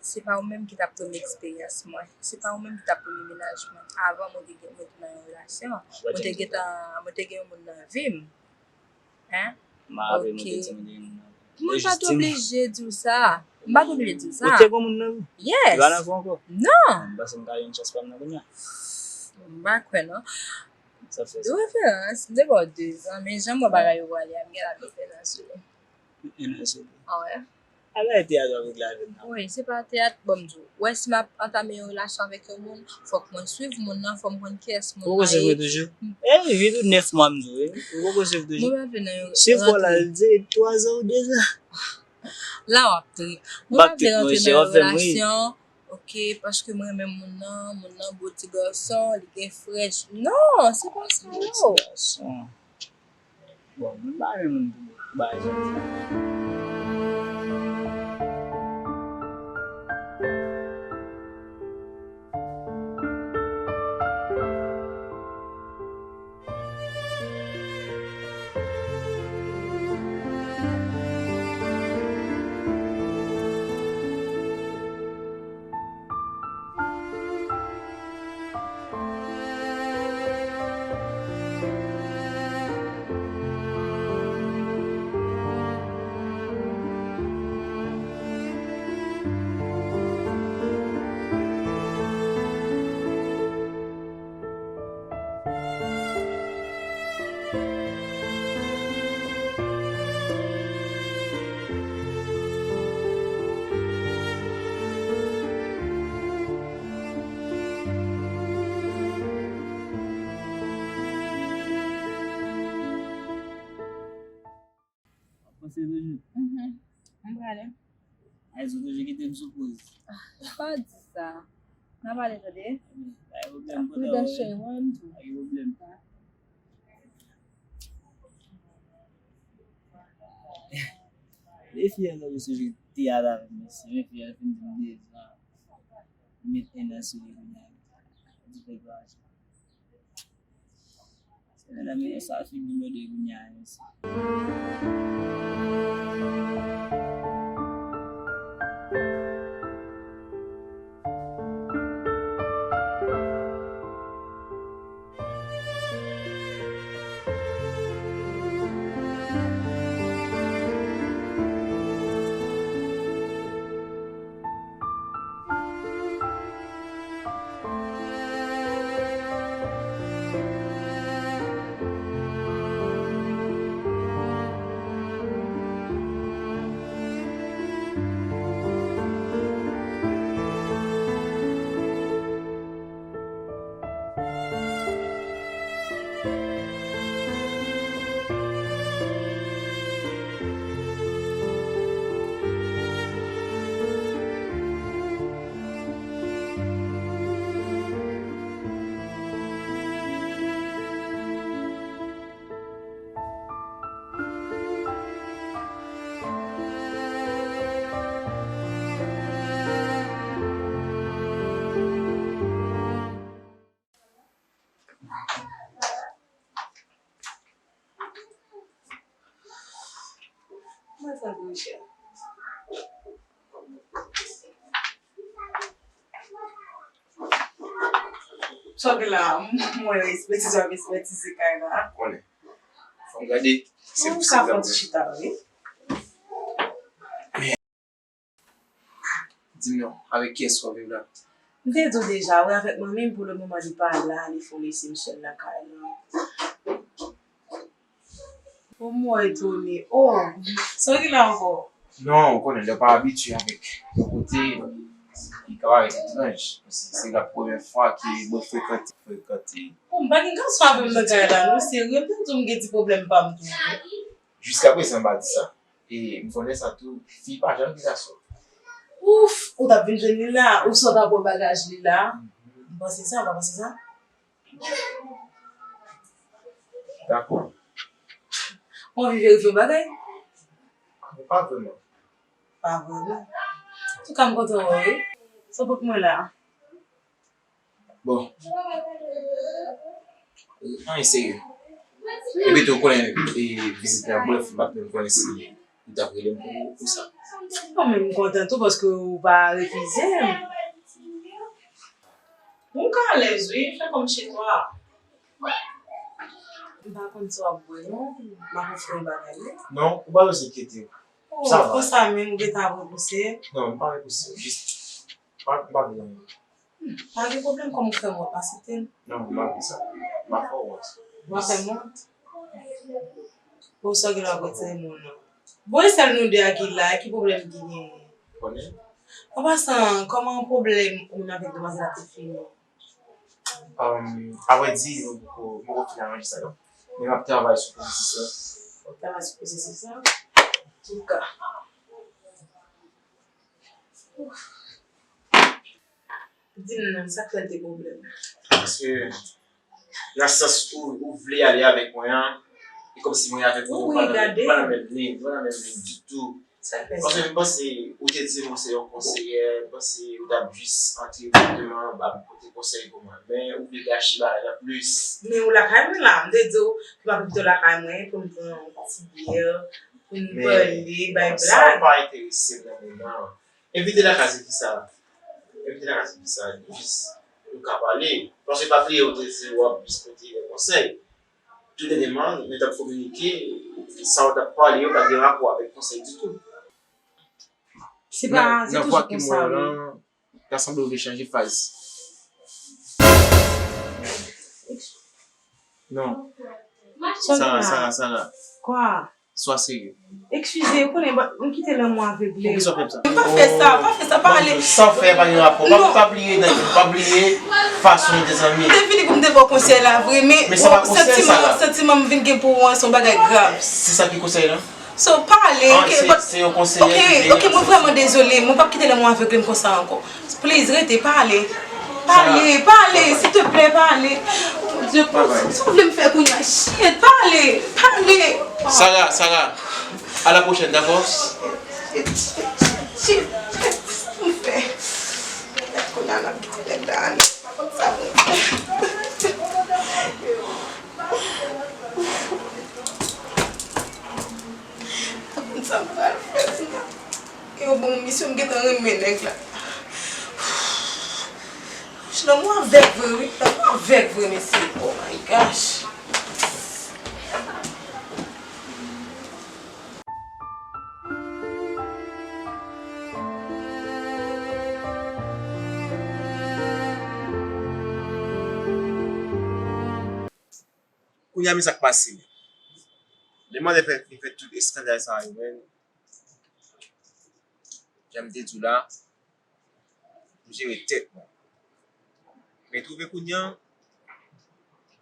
se pa ou menm ki t ap premye eksperyans mwen. Se pa ou menm ki t ap premye mennaj mwen. Avan mwen te gen, mwen te nan yon relasyon. Mwen te gentan, mwen te gen yon moun nan vi m. Hein? M pa raple mwen te di mwen te gen moun nan vi m. Mwen pa t oblije di w sa. M pa t oblije di w sa. Ou te gen moun nan vi w? Yes. Li pa nan vi w ankò? Non. M panse m ka jwenn chans pa m nan kounye a. M pa kwè non. Sa fè sa. De referans, m te ba w de zan, men jan m wè bagay yo pwale a, m gen la met en an sou li. En an sou li. Ah ouais. A bagay teyat w ap regle avè m nan. Wi, se pa teyat, bon, m di w. Wè, si m ap antame yon relasyon avèk yon moun, fòk mwen swiv moun nan, fòk mwen konn kiyès moun nan ye. Ou poko swiv li toujou? E wi, vin tou nèf mwa m di w, wi. Ou poko swiv toujou? Mwen pa vle nan yon. Swiv kò la, li di twa zan ou de zan. La w ap trip. Mwen pa vle rantre nan yon relasyon, ok, paske mwen renmen moun nan, moun nan bo ti gason, li gen frèch. Non, se pa sa, non. Ti gason. Bon, mwen pa renmen moun pou bagay sa. W ap panse toujou? Mhm. M prale. Ay, sou toujou kite m sou poz. Ah, pa di sa. N a pale tande. Pa gen pwoblèm, kontan wè. Pridan cheri, mwen menm tou. Pa gen pwoblèm. E fi a nan mesye jwe teyat avè m, mesye. Men fi a fin di m de zan. Met en an sou li kounye a. Di fè plaj. Se nan men sa figi m yo de kounye a, mesye. Sa gen la, mwen, espèti sa, espèti se kay la. Konnen. Fò m gade. Se pou sa fò ti chita, wi. Di m non, avèk kiyès w ap viv la? M te di w deja, wi, avèk manmi m, pou le moman, li pa la, li fon lese m sèl nan kay la. O, mwen etone. O, sa w gen la ankò? Non, ou konnen, lè w pa abitye avèk yon kote, li ka parèt etranj. Se, se la premyè fwa ke mwen frekante, frekante. O, m pa gen gason avè m nan kay la, non, serye, m te di w m gen ti pwoblèm pa m tou. Jiskaprezan, m pa di sa. E m konnen sa tou, fi pa janm gen gason. Ouf, ou t ap vin jwenn li la, ou sot ap wè bagaj li la. M panse sa, ou pa panse sa? Dakò. Ou anvi verifye yon bagay? Pa vrèman. Pa vrèman. Antouka, m kontan wè w, wi. Sa pot mwen la? Bon. Anyen serye. Epi tou, ou konnen, e, vizit la, brèf, m pa t menm konnen si ou t ap rele m pou, pou sa. Bon, men m kontan tou paske ou pa refize m. Ou ka alèz, wi, fè kòm chez toi. M pa konn sa w ap bwè, non. M ap ofri yon bagay, wi. Non, ou pa bezwen enkyete w. Oh, sa va. Konsa menm, ou gentan ap repouse? Non, m pa repouse w. Jis, pa, m pa vle anyen. Hmm, pa gen pwoblèm, kòm ou fè m wont, m aksepte l. Non, m pa vle sa. M pa fè w wont. Ou pa fè m wont? Bon, sa w gen la w ap retire moun nan. Bon, e sèl nou de a ki la, ki pwoblèm ki genyen? Konnen? An pasan, kòman pwoblèm ou menm avèk demwazèl la te fini? Um, avrèdi, nou poko, nou poko fin aranje sa, non. Men m ap travay sou pwosesis la. W ap travay sou pwosesis la? Antouka. Di m non, sa k fè l te pwoblèm? Paske, nan sans ou, ou vle ale avèk mwen an, e kòmsi mwen avèk ou, nou pa nan menm, nou pa nan menm liy, nou pa nan menm liy ditou. Sa k fè sa? Paske m panse ou te di m ou se yon konseyè, m panse ou t ap jis antre dirèkteman, ap pote konsèy pou mwen. Men ou vle gache bagay la plis. Men ou lakay mwen la, m te di w pou m ap envite w lakay mwen, pou n pran yon ti byè, pou n pale, bay blag. Sa pa enterese m nan moman an. Envite lakay se kisa? Envite lakay se kisa? Jis nou ka pale. Paske pa bliye ou te di w ap jis pote yon konsèy. Tou dènyèman, nou t ap kominike, sa w t ap pale yo pa t gen rapò avèk konsèy ditou. Se pa, se toujou konsa, wi. Nan vwa ke m wè w lan, ta sanble w vle chanje faz. Non. Sara, Sara, Sara. Kwa? Swa serye. Eskize, ou konnen, m kite lanmou avègle. Poukisa w fè m sa? Pa fè sa, pa fè sa, pa ale. Sa w fè pa gen rapò. Pa, pa bliye, pa bliye fason nou te zanmi. M te vini pou m te ba w konsèy la vre, men santiman, santiman m vin gen pou ou an, se yon bagay grav. Se sa ki konsèy la? So, pale, ok, but, ok, ok, mwen vrèman dezole, mwen p ap kite lanmou avègle m konsa ankò. Please, rete, pale. Pale, pale, silteplè, pale. Mon Dieu, si w vle m fè kounye a, shit, pale, pale. Sara, Sara, à la prochaine, d'accord? Shit, shit, shit, shit, shit, m fè. Kounye a n ap kite nèg la ale. Pa konn sa pou m fè. Pa konn sa m pral fè, Tina. Yo ban m misyon, m gentan renmen nèg la. Lanmou avèg vre, wi. Lanmou avèg vre, mesye. Oh my gosh. Kounye a, men sa k pase. Demann li fè, li fè tout eskandal sa yo, men. Jan m te di w la, m jere tèt mwen. Men twouve kounye a,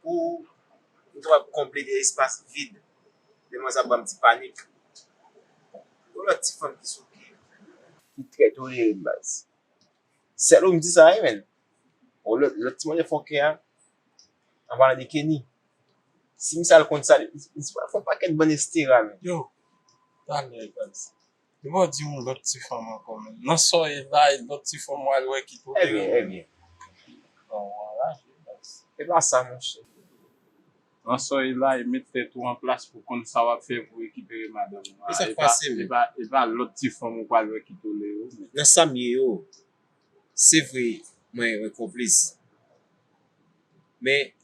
pou m kapab konble de espas vid, demann sa ban m ti panik. Yon lòt ti fanm ki sou pye. Ki trè tolere m, baz. Sèl ou m di sa, wi, men. O, lòt, lòt ti manje fòkè a, an palan de Kenny. Si misye al konn sa, misye pral fè yon pakèt bann estera, men. Yo, talè, baz. Depi w di yon lòt ti fanm ankò, men. Nan sa w ye la, e lòt ti fanm w al wè ki tolere. Ebyen, ebyen. Bon, w anraje, baz. Se pa sa, monchè. Pran sa w ye la e met tèt ou an plas pou konn sa w ap fè pou rekipere madanm ou. E sa k pase menm? E pa, e pa lòt ti fanm ou pral wè ki tolere w menm. Nan sa m ye yo, se vre, mwen, mwen konplis. Men,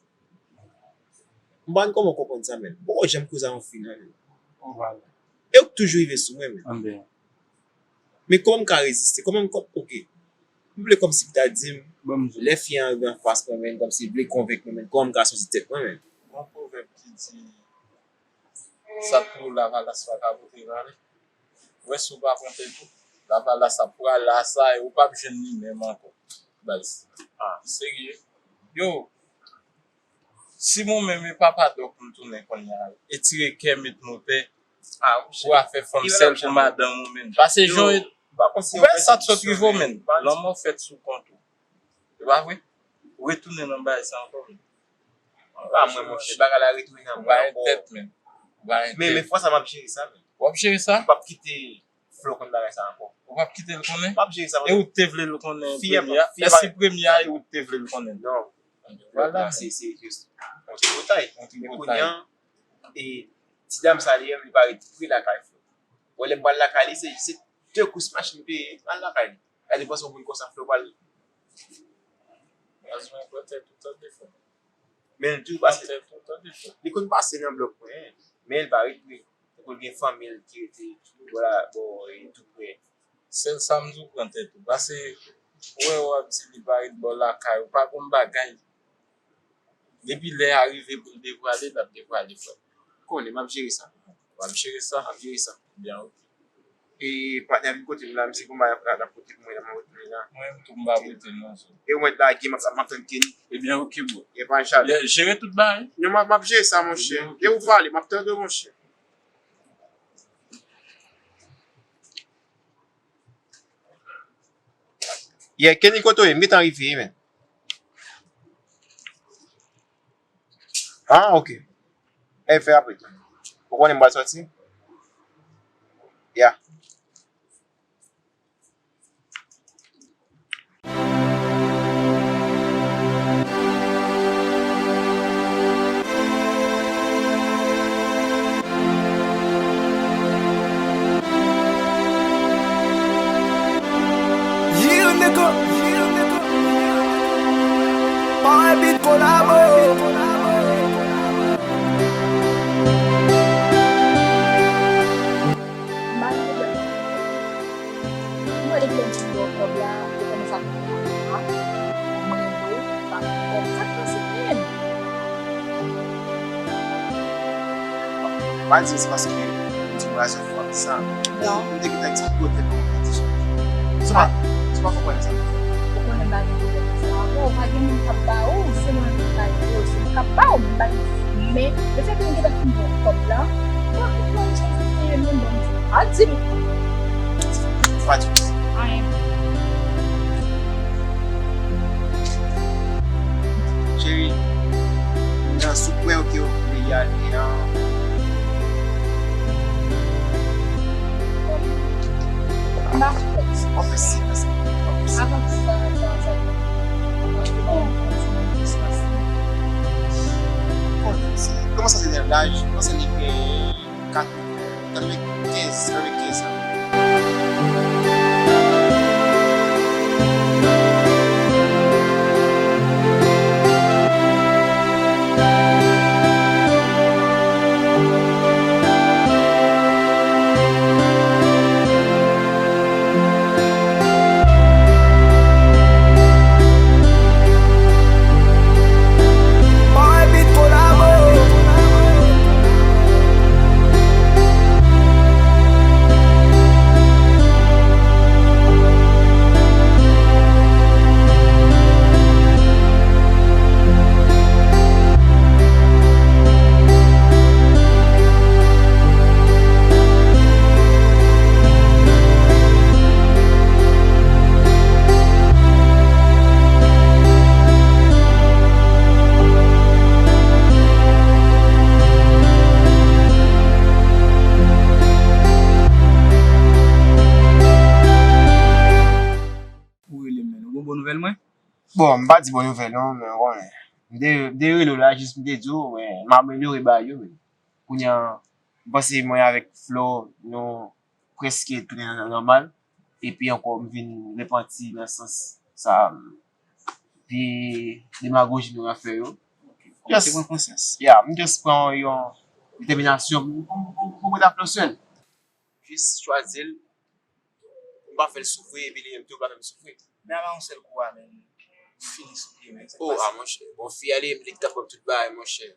m pa konn kòman w konprann sa, menn. M poko janm koze a yon fi, non, menn. E ou k toujou rive sou mwen, menn. Men kòman m ka reziste? Kòman m, kò-, oke. M vle kòmsi pou ta di m, lè fi an rive anfas mwen, menn, kòmsi li vle konvenk mwen, menn, kòman m ka soti tèt mwen, menn? Gon pwovèb ki di, sa k pou lavalas pa ka pote vale. Ou wè, si w pa pran tèt ou, lavalas ap pral la sa e ou p ap jwenn li menm ankò. Baz. Ah, serye. Yo, si mwen menm e papa dòk m tounen kounye a, e tire kè met motè pou afè fanm sèl pou madanm ou menm. Pase jan ou wè sa t sot rive w menm. Lanmò fèt sou kont ou. E pa vre? Retounen nan bagay sa ankò menm. Pa mwen, monchè, bagay la retounen nan mwen ankò. Ou pa gen tèt menm. Ou pa gen tèt. Men, men fwa sa m ap jere sa menm. W ap jere sa? M p ap kite Flo konn bagay sa ankò. Ou p ap kite l konnen? M ap jere sa, monchè. E ou te vle l konnen premye a? Èske premye a ou te vle l konnen? Non. Vwala. Se, se jis yon tripotay. Men kounye a, e, ti dam sa li menm, li pa ret pre lakay Flo. Bon, lè m pral lakay li, se, se de kous machin m peye, m al lakay li. Gade, panse yon moun konsa Flo pral. Baz, mwen pran tèt ou tande frè. Men l toujou pase. Pran tèt ou tande frè. Li konn pase nan blòk mwen, men l pa ret pre. Tankou l gen fanmi l ki rete bò la, bò, e, tou pre. Sèl sa m di w, pran tèt ou. Pase, ou wè, w ap di li pa ret bò lakay ou, pa gon bagay. Depi lè a rive pou l devwale, l ap devwale, frè. Konnen, m ap jere sa. W ap jere sa? M ap jere sa. Byen, oke. E patnè m kote m la, misye gon bagay l ap pote pou mwen la, m ap retounen la. Mwen menm tou, m p ap rete non, so. E ou mèt lage, m ap, m ap tann Kenny. Ebyen, oke, bro. E pa chale. Jere tout bagay. Non, m ap, m ap jere sa, monchè. Ebyen, oke, bro. E ou pale, m ap tande w, monchè. Yeah, Kenny, kote w ye? M gentan rive, man. Ah, ok. E fè apre tou. Ou konnen m pral sòti? Yeah. Yeah, nigga. Yeah, nigga. Power Beat Collabo. Mwen depi lè m fin ba w kòb la, ou konnen sa k ap fèt la. Mwen renmen w, sa k ap fèt, sa k pase menm? Pa di se paske m di w raje fò ak sa. Non. M te gentan eksplike w tèt mwen, ti chèf. Se pa, se pa konprann sa. Ou konnen m pa gen pwoblèm ak sa. Bon, pa gen moun k ap ba ou, se mwen menm k ap ba ou, se mwen k ap ba ou, men m pa gen. Men, lefètke m gentan fin ba w kòb la, m pa konprann jan w fè menm, bon, a di m. Pa di m. Anyen. Cheri, nan sou pwen ke w vle y ale an. M pa fè. Avan sa, sa, sa, sa. Kòman sa se nan laj? Kòman sa li gen kat, katrevenkenz, katrevenkenz an? Ou rele m, men ou gon bon nouvèl mwen? Bon, m pa di bon nouvèl non, men ou konnen. M te, m te rele w la, jis m te di w, men m amelyore bagay yo, men. Kounye a, m panse mwen avèk Flo, nou prèske tounen nan nòmal. Epi ankò, m vin repanti nan sans sa, de demagoji nou ap fè yo. Ok. Just, pran konsyans. Yeah, m just pran yon detèminasyon pou, pou, pou, pou mwen ta fè l sèl. Jis chwazi l, m pa fè l soufri, epi li menm tou pa fè m soufri. Men apa yon sèl kou a, men, fini sou pye, men. Oh, a, monchè. Bon, fi a li, li t ap ban m tout bagay, monchè.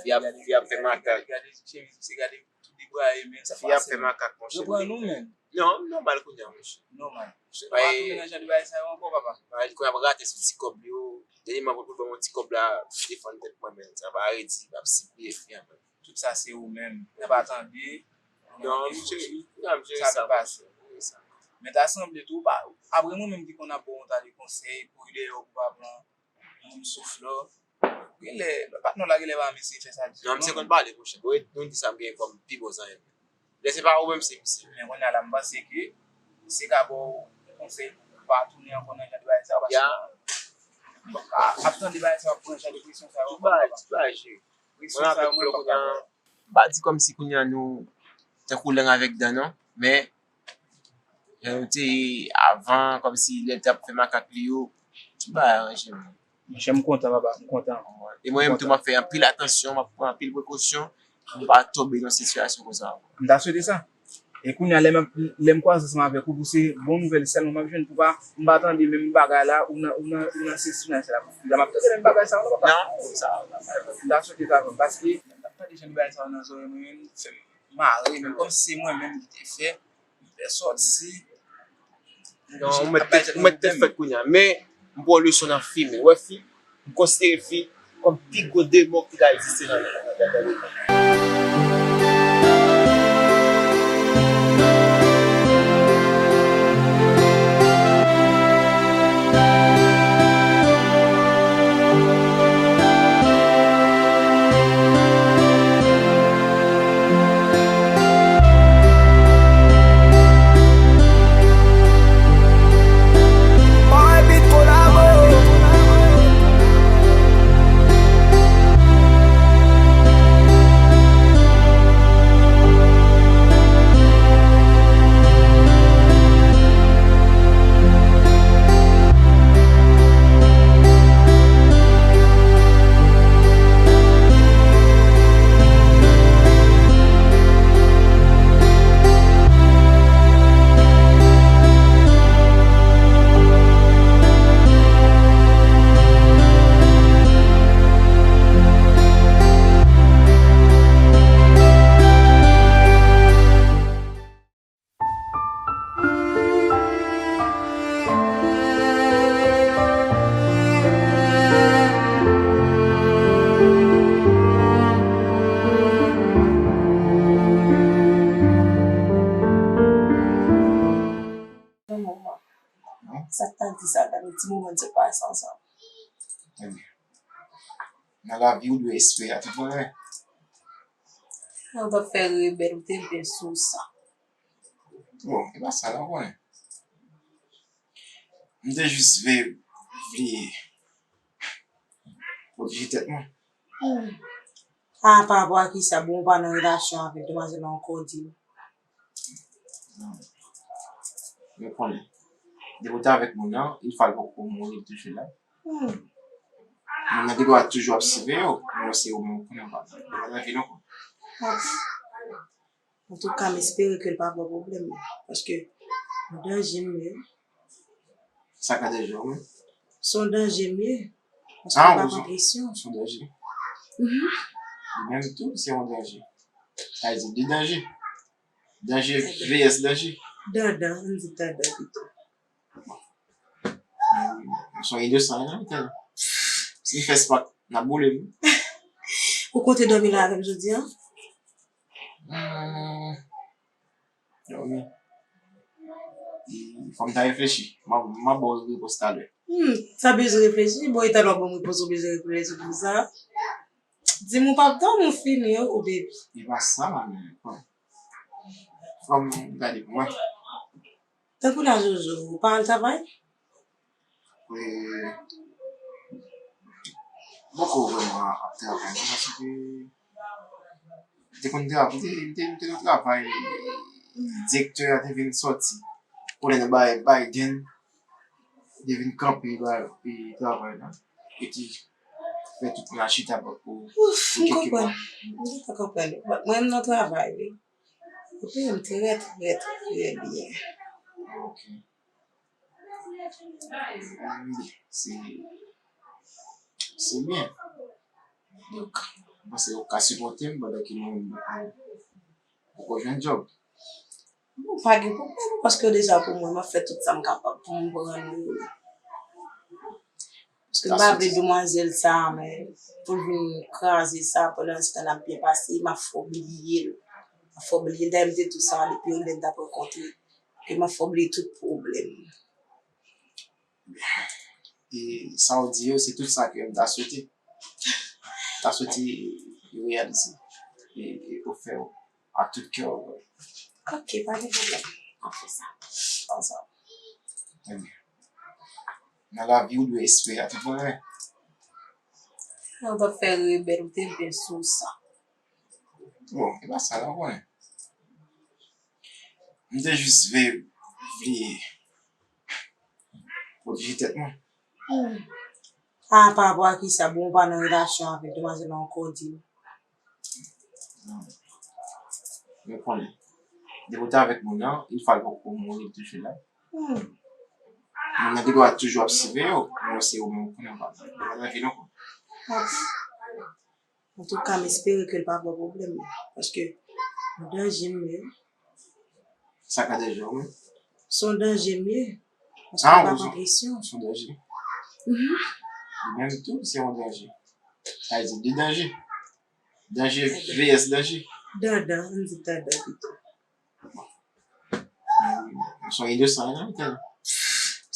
Fi ap, fi ap fè makak. Gade, gade, chemiz misye, gade, tout debraye, men, sa pase. Fi ap fè makak, monchè. Reprann nou, men. Non, m nòmal kounye a, monchè. Nòmal. Monchè, pa retounen nan jan de bagay sa yo ankò, papa. Pa retounen ap rate sou ti kòb yo. Dènyèman, pou, pou ban m yon ti kòb la, pou defann tèt mwen, men. Sa pa redi, m ap sipliye fi a, men. Tout sa se ou menm. N ap atande. Non, m jere, m ap jere sa, m ap jere sa. Men ta sanble tou, pa, apre mwen menm ki konn ap ba w yon ta de konsèy, kouri dèyè w pou pa pran moun sou Flo. Genlè, patnè w la genlè pa menm eseye fè sa di. Non, misye konn pale, monchè. Bon, nou di sa m gen kòm pi bon zanmi. Lè se pa ou menm, se misye. Men kounye a la, m panse ke misye ka ba w konsèy pou pa tounen ankò nan jan de bagay sa yo, paske ap tande bagay sa yo, ap pran jan de presyon sa yo ankò, papa. Tout bagay jere. Mwen avèk Flo kounye a, m pa di kòmsi kounye a nou tankou lang avèk dan non, men jan nou te ye avan, kòmsi lè l t ap fè makak li yo, tout bagay ranje, man. Monchè, m kontan, papa, m kontan. E mwen menm tou, m ap fè anpil atansyon, m ap pran anpil prekosyon pou m pa tonbe nan sitiyasyon konsa ankò. M ta swete sa. E kounye a, lè m ap, lè m kwaze ansanm avèk ou, pou se bon nouvèl sèlman m ap jwenn, pou pa, m pa tande menm bagay la, ou nan, ou nan, ou nan sesi, nan sela. M ap tande menm bagay sa yo, non, papa? Non, sa. M ta swete sa vre, paske m ap tande jan de bagay sa yo nan zòrèy mwen, menm fè m mare, menm kòmsi se mwen menm ki te fè, m fè sòti. Non, ou mèt tèt, ou mèt tèt fèt kounye a. Men, m pran leson nan fi, men. Ou wè fi, m konsidere fi kòm pi gwo demon ki ka egziste nan, nan, nan, nan, nan lemonn. Yon moman. Sa k ta di sa, gade ti moman n te pase ansanm. Ebyen, nan lavi ou dwe espere a tout moman. Lè w t ap fè rebèl, ou te byen sou sa. Bon, e pa sa la, ou konnen. M te jis vle, vle pwoteje tèt mwen. Hmm. A, pa rapò a kisa, bon, ou pa nan relasyon avèk demwazèl la ankò, di m. Ou konnen. Depi w te avèk moun nan, il fwa l poko mouri, l toujou la. Hmm. Moun nan gen dwa toujou ap siveye w, men se ou menm ou konnen w pa nan vi l ankò. Ok. Antouka, m espere ke l pa ba w pwoblèm, paske yon danje m ye. Sa ka danje w menm? Se yon danje m ye. Paske m pa pran presyon. Se yon danje. Mhm. Li menm tou, se yon danje. Sa vle di, de danje. Danje V S danje. Dandan, ann di dandan pito. M, m se yon inosan, non, tèl. Si n fè spak, n ap boule m. Ou konte dòmi la avè m jodi a? Hmm. Dòmi. E, fò m ta reflechi. M a, m a ba w repons talè. Hmm, sa bezwen reflechi? Bon, e talè w ap ban m repons, ou bezwen reflechi pou sa? Di m ou p ap dòmi, ou fini, o, o, baby. E pa sa, la, men, bon. Fò m gade pou mwen. Tankou la, Jojo, ou pa al travay? E, Poko vrèman ap travay non, paske m te konn travay, m te, m te, m te nan travay, direktè a te vin sòti. Konnen nan bay Biden, li te vin kanpe bay, e, travay la. E te fè tout moun al chita pou, pou, Ouf, pou m kèk konprann. Mwa. M gentan konprann. Mwen, m nan travay, wi. Epi m trè, trè, trè byen. Ok. Se, se byen. Donk, m panse ou ka sipòte m pandan ke mwen, mwen poko jwenn djòb. Bon, pa gen pwoblèm, paske deja pou mwen, m ap fè tout sa m kapab pou m pran nou. Paske m pa vle demwazèl sa, men pou l vin kraze sa, pandan se tan n ap byen pase, m ap fè w bliye l. M ap fè w bliye l. Dayè, m te di w sa depi yon lè n t ap rankontre, ke m ap fè w bliye tout pwoblèm. E sa w di yo, se tout sa ke m ta swete. M ta swete yo reyalize. E, e ofè w a tout kè w. Ok, pa gen pwoblèm. N ap fè sa. Sa, sa. Ebyen, nan lavi, ou dwe espere a tout moman. Ou t ap fè rebèl, ou te byen sou sa. Bon, e pa sa la, ou konnen. M te jis vle, vle pwoteje tèt mwen. Hmm. A, pa rapò a kisa? Bon, ou pa nan relasyon avèk demwazèl la ankò, di m. Non. Mwen konnen. Depi w te avèk moun nan, yon fwa l poko mouri, l toujou la. Hmm. Moun nan gen dwa toujou ap siveye w, men se ou menm ou konnen w pa nan, ou pa nan vi l ankò. Ok. Antouka, m espere ke l pa ba w pwoblèm, paske yon danje m ye. Sa ka danje w, wi. Se yon danje m ye. Paske m pa pran presyon. Se yon danje. Mhm. Li menm tou, se yon danje. Sa vle di de danje. Danje V S danje. Dandan, ann di dandan pito. M sonje de sa, nan, tèlman.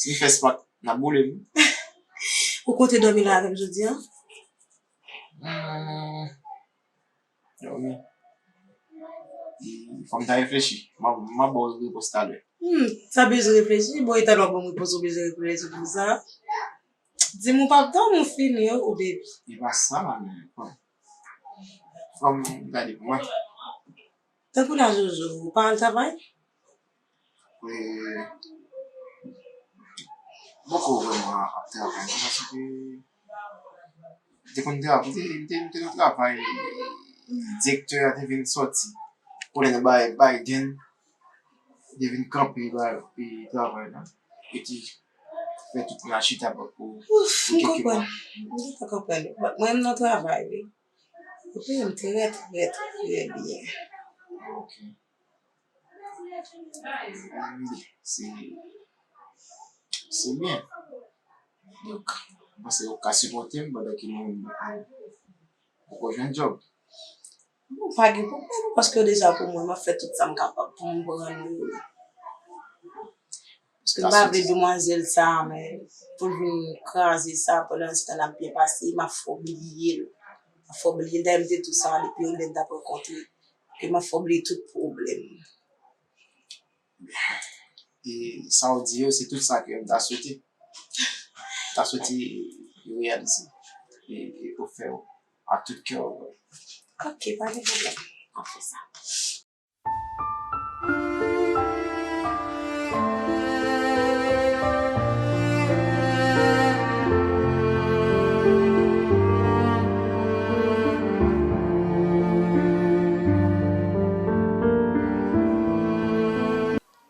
Si m fè spak, n ap boule m. Ou konte dòmi la avè m jodi a? Hmm. Dòmi. E, fò m ta reflechi. M a, m a ba w repons talè. Hmm, sa bezwen reflechi? Bon, e talè w ap ban m repons, ou bezwen reflechi pou sa? Di m ou p ap dòmi, ou fini, o, o, baby. E pa sa, men, bon. Fò m gade pou mwen. Tankou la, Jojo, ou pa al travay? E, m poko vrèman ap travay non, paske m te konn travay, m te, m te, m te nan travay, direktè a te vin sòti. Konnen nan bay Biden, li te vin kanpe bay, e, travay la. E te fè tout moun al chita pou, pou, Ouf, pou m kèk konprann. Mwa. M gentan konprann. Mwen, m nan travay, wi. Epi m trè, trè, trè byen. Ok. Se, se byen. Donk, m panse ou ka sipòte m pandan ke mwen, mwen poko jwenn djòb. Bon, pa gen pwoblèm, paske deja pou mwen, m ap fè tout sa m kapab pou m pran nou. Paske m pa vle demwazèl sa, men pou l vin kraze sa, pandan se tan n ap byen pase, m ap fè w bliye l. M ap fè w bliye l. Dayè, m te di w sa depi yon lè n t ap rankontre, ke m ap fè w bliye tout pwoblèm. E sa w di yo, se tout sa ke m ta swete. M ta swete yo reyalize. E, e ofè w a tout kè w. Ok, pa gen pwoblèm. N ap fè sa.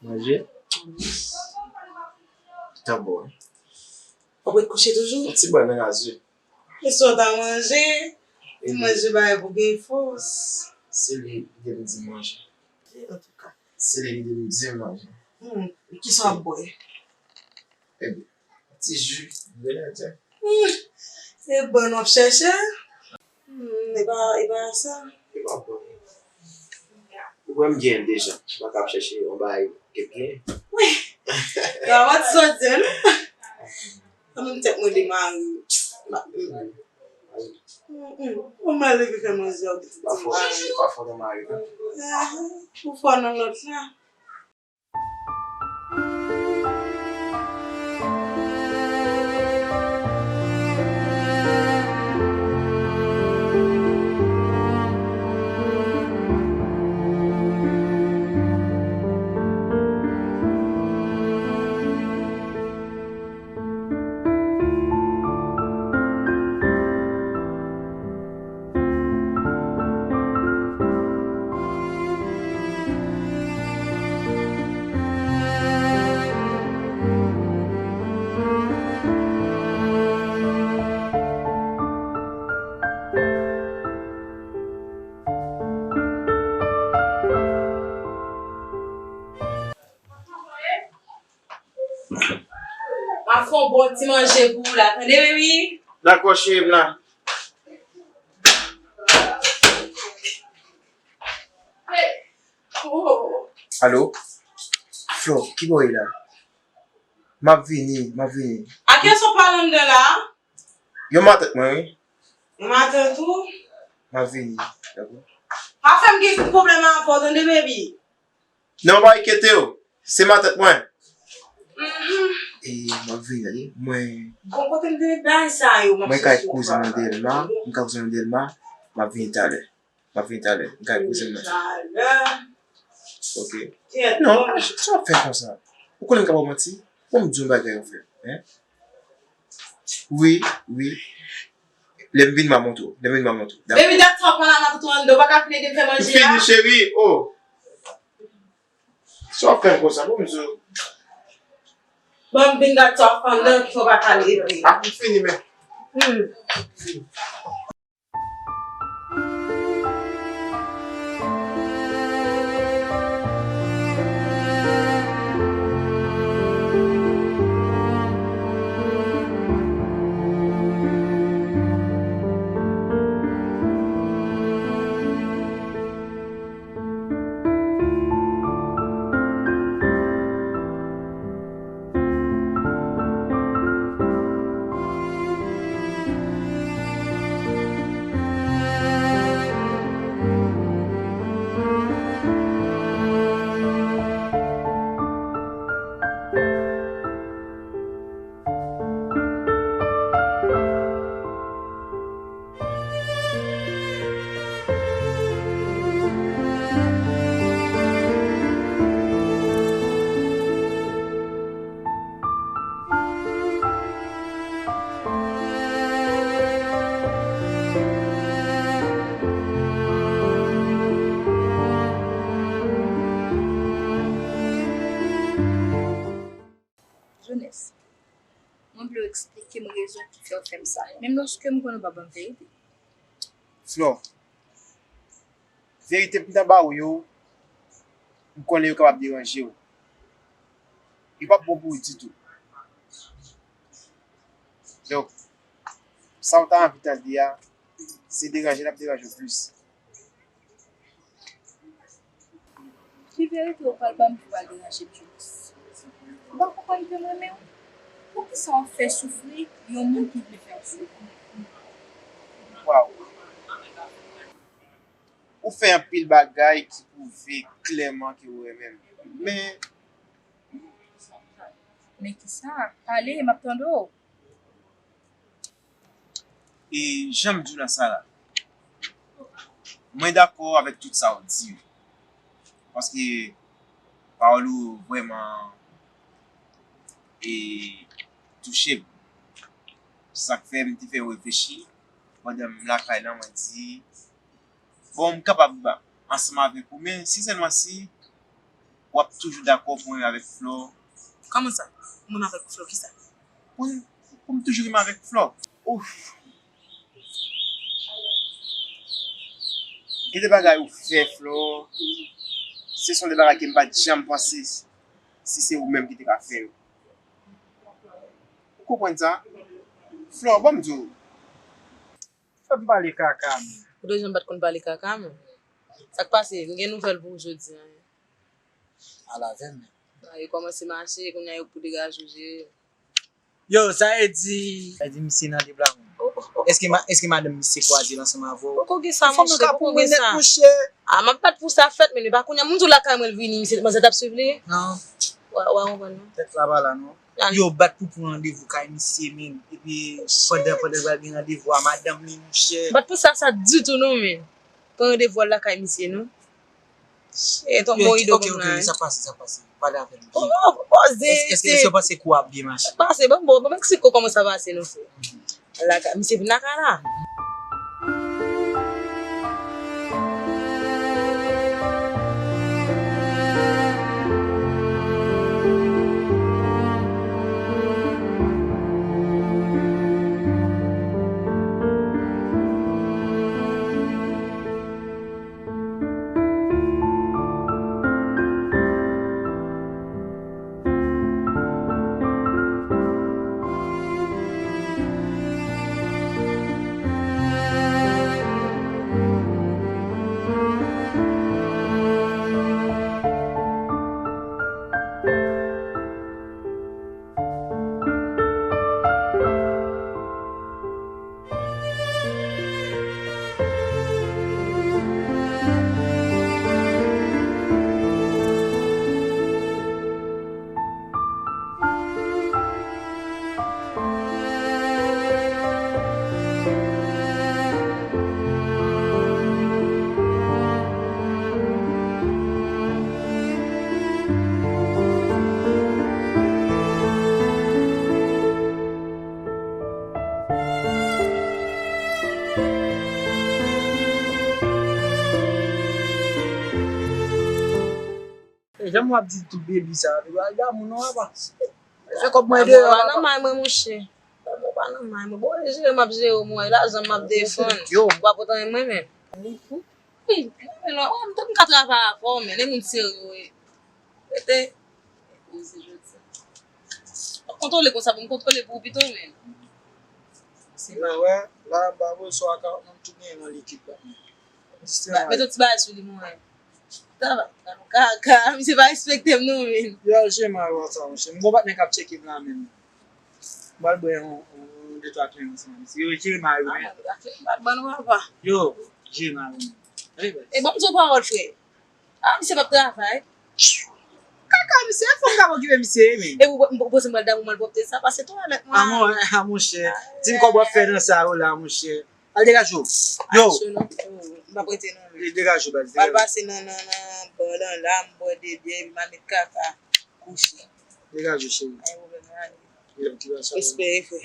Manje? Tan bon, wi. W ap ret kouche toujou? Yon ti bannann a zye. E sa w ta manje? Ti manje bagay pou gen fòs. Se li ki te di m manje. Antouka. Se li ki te di m manje. Hmm, kisa w ap bwè? Ebyen, ti ji, grenadye. Hmm, se bann w ap chèche? Hmm, e pa, e pa sa. E pa bon. Ou wè m gen l deja. M pa ka ap chèche yon bagay ke m gen. Wi. Yo, a pa ti sòti, non? An menm tèt mwen demare. M ap, mm, mm. Ou mal leve fè manje, ou gen ti demare. Pa fò nan mari, non? Ahan, ou fò nan lòt la. Fè yon bon ti manje pou ou la, tande, baby? Dakò, cheri m la. Oh. Alo? Flo, ki bò w ye la? M ap vini, m ap vini. A kiyès w ap pale anndan la? Yon matant mwen, wi. Yon matant ou? M ap vini, dakò? Pa fè m gen pwoblèm avè w, tande, baby? Non, pa enkyete w. Se matant mwen. Mhm. E, m ap vini, tande. Mwen. Bon, kote m te met bagay sa yo, m ap chèche. Mwen kay kouzen mwen Delma, m kay kouzen mwen Delma, m ap vini talè. M ap vini talè. M kay kouzen mwen. Talè. Ok. Non, sa w ap fè konsa? Ou konnen m ka ba w manti? Bon, m di yon bagay ou fè. Hein? Wi, wi. Lè m vin, m a montre w. Lè m vin, m a montre w. Dakò. Baby, dat sa w pale a matant ou anndan, ou pa ka vin ede m fè manje a? M fini, cheri. Oh. Sa w ap fè m konsa? Bon, m di w. Bon, m vin dat sa w ap fè anndan, ki fè w pa ka leve. Ah, m fini, men. Hmm. Jones, mwen vle w eksplike m rezon ki fè w fè m sa, menm lòske m konnen w pa ban m verite. Flò, verite m t ap ba w yo, m konnen yo kapab deranje w. Yo p ap bon pou ou ditou. Donk, sa w ta anvi tande a, se deranje l ap deranje w plis. Ki verite ou pral ban m ki pral deranje m, Jones? Ou pa konprann ke m renmen w? Poukisa w ap fè soufri yon moun ki vle fè w soufri? Waw! Ou fè anpil bagay ki pwouve klèman ke ou renmen m. Men, Men kisa? Pale, m ap tande w. E jan m di w la, Sarah, mwen dakò avèk tout sa w di yo. Paske pawòl ou vrèman e touche m. Sa k fè m te fè reflechi pandan m lakay la, mwen di, bon, m kapab ansanm avèk ou, men si sèlman si w ap toujou dakò pou mwen avèk Flò. Kòman sa? Mwen avèk Flò, kisa? Pou, pou m toujou renmen avèk Flò. Ouf! Gen de bagay ou fè, Flò, se son de bagay ke m pa t janm panse si se ou menm ki te ka fè yo. Ou konprann sa? Flò, ban m di w. Fè m pale kaka, men. Ou te janm pa t konn pale kaka, men. Sa k pase? M gen nouvèl pou ou jodi a. Al avè m, men. A, yo kòmanse mache, kounye a yo pou degaje w jere. Yo, sa vle di, sa vle di misye nan de blan. Oh, oh, oh. Èske ma-, èske madanm misye kwaze l ansanm avè w? Poko gen sa, monchè, poko gen sa. Fò nou ka pran nèt, monchè. A, m ap bat pou sa fèt, men e pa kounye a. M di w lakay mwen l vini, misye, manzè t ap swiv li? Non. Wa, wa konprann, non? Tèt la pa la, non. Yo bat pou pran randevou kay misye, men. Epi, pandan, pandan l pral gen randevou a madanm li, monchè. Bat pou sa, sa ditou, non, men. Pran randevou al lakay misye, non. Shit, on bon ide w ban m la, wi. Sa pase, sa pase. Pale avè m byen. Oh, oh, poze. Èske, èske, èske w panse kou a ap byen mache? Pase, ban m, bon, ban m eksplike w kòman sa pase, non, frè. Lakay, misye vin lakay la. Jan w ap di tout baby sa, li pral damou non, apa. Fè kòb mwen deyò, apa. Nan may mwen, monchè. Ou pa nan may mwen. Bon, jere m ap jere w, mwen. Lajan m ap defann. Yo. Ou pa pote anyen mwen menm. Wi, men non, m tout m ka travay avè w, men. E moun serye w ye. Rete. Poze jodi a. Kontwole konsa pou m kontwole pou ou pito, men. Se pa. Wè, la, m pa vle sou akant, m tou gen nan likid la. Met yon ti bagay sou li, mwen. Sa va, kaka, misye pa respekte m non, men. Yo, al jere mari w sa, monchè. M gon patnè k ap tcheke m la menm. M pral bwè yon, yon de twa kleren ansanm. Yo, jere mari w, men. Ban nou papa. Yo, jere mari w, men. E ban m di yon pawòl, frè. A, misye p ap travay. Kaka, misye, e fanm k ap okipe misye, men. E pou, pou, pou se mwen damou malpwòpte sa, pase twalèt mwen. A, mon, a, monchè. Di m kòman w ap fè nan sa yo la, monchè. Al degaje w. Yo. M pa prete non. Degaje w, baz. Al pase nan, nan, nan bò lan la, m bwè de byè, epi m al met kaka kouche. Degaje w, cheri. Pa gen pwoblèm, nan ale. Respè, frè.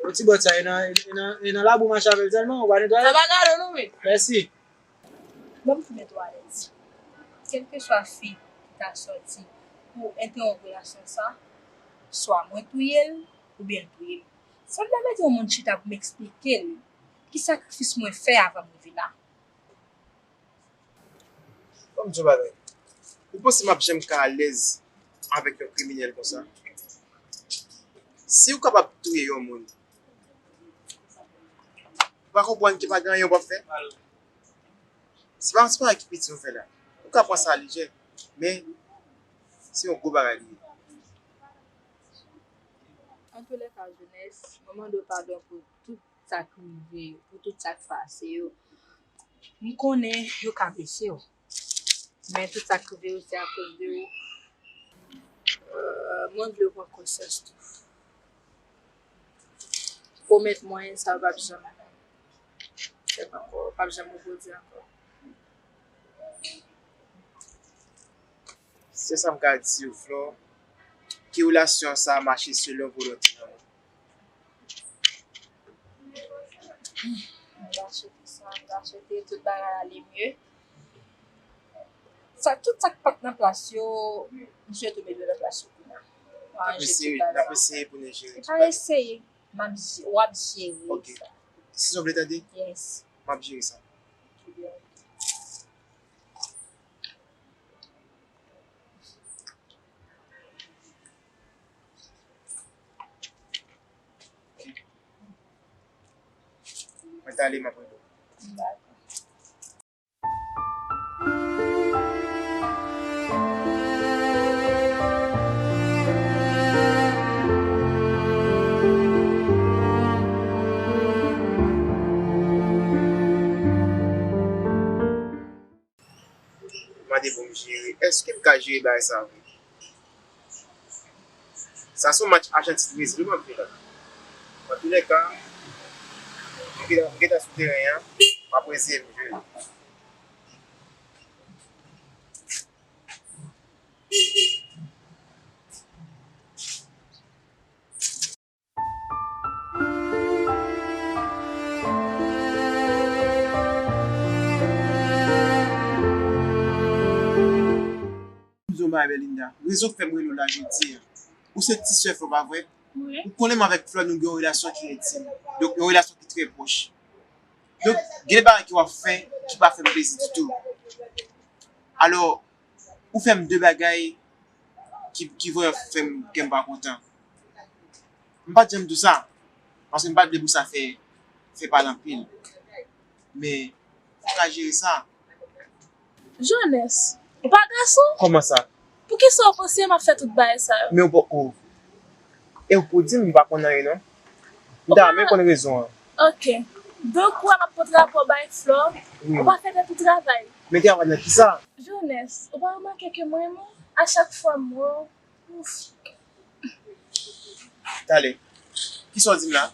Yon ti bòt sa, e nan, e nan, e nan labou mache avè l sèlman, ou pa netwaye? Sa pa gade w non, men. Mèsi. Ban m tou mete w alèz. Kèlkeswa fi ki ta sòti pou entèwonp relasyon sa, swa mwen touye l, oubyen l touye m. Sa m ta mete yon moun chita pou m eksplike l ki sakrifis mwen fè avan m rive la. Ban m di w bagay. Ou panse m ap janm ka alèz avèk yon kriminèl konsa? Si w kapab touye yon moun, ou pa konprann ke pa gen anyen w p ap fè? Se pa, se pa yon bagay ki piti w fè la. Ou ka pran sa lejè, men se yon gwo bagay li ye. Antoulèka, jenès, mwen mande w padon pou tout sa k rive, pou tout sa k pase yo. M konnen yo ka blese w, men tout sa k rive yo se akoz de ou. Euh, mwen vle w pran konsyans tou. Pwomèt mwen sa w p ap janm fè ankò, w p ap janm repwodui ankò. Se sa m ka di w, Flò, ke relasyon sa a mache selon volonte nan mwen. M ta swete sa, m ta swete tout bagay ale mye. Sa, tout sa k pa t nan plas yo, m swete w met yo nan plas yo kounye a. N ap eseye, n ap eseye pou nou jere tout bagay. Se pa eseye, m ap je-, w ap jere sa. Ok. Desizyon w vle tande? Yes. M ap jere sa. Mwen t ale, m ap rele w. Dakò. Mande pou m jere. Èske m ka jere bagay sa vre? Sa se yon match Ajantin Brezil wi m ap jwe la. Antoulèka, m gentan, m gentan sou teren an, m ap eseye m jwe. M di w yon bagay, Belinda. Rezon k fè m rele w la jodi a, ou se ti sè Flò, pa vre? Wi. Ou konnen m avèk Flò, nou gen yon relasyon ki entim. Donk, yon relasyon ki trè pwòch. Donk, gen de bagay ke w ap fè ki pa fè m plezi ditou. Alò, ou fè m de bagay ki, ki vrèman fè m, kè m pa kontan. M pa t janm di w sa, paske m pa t vle pou sa fè, fè pale anpil. Men, fò w ka jere sa. Jones, ou pa gason? Kòman sa? Poukisa w panse m ap fè tout bagay sa yo? Men ou poko. E ou pou di m, m pa konn anyen non. M ta renmen konn rezon an. Ok. Donk, ou wè m ap pote rapò bay Flò, wi, ou pa fè tèt ou travay. Men travay nan kisa? Jones, ou pa remake ke mwen menm, a chak fwa m wè w, ouf. Talè. Kisa w di m la?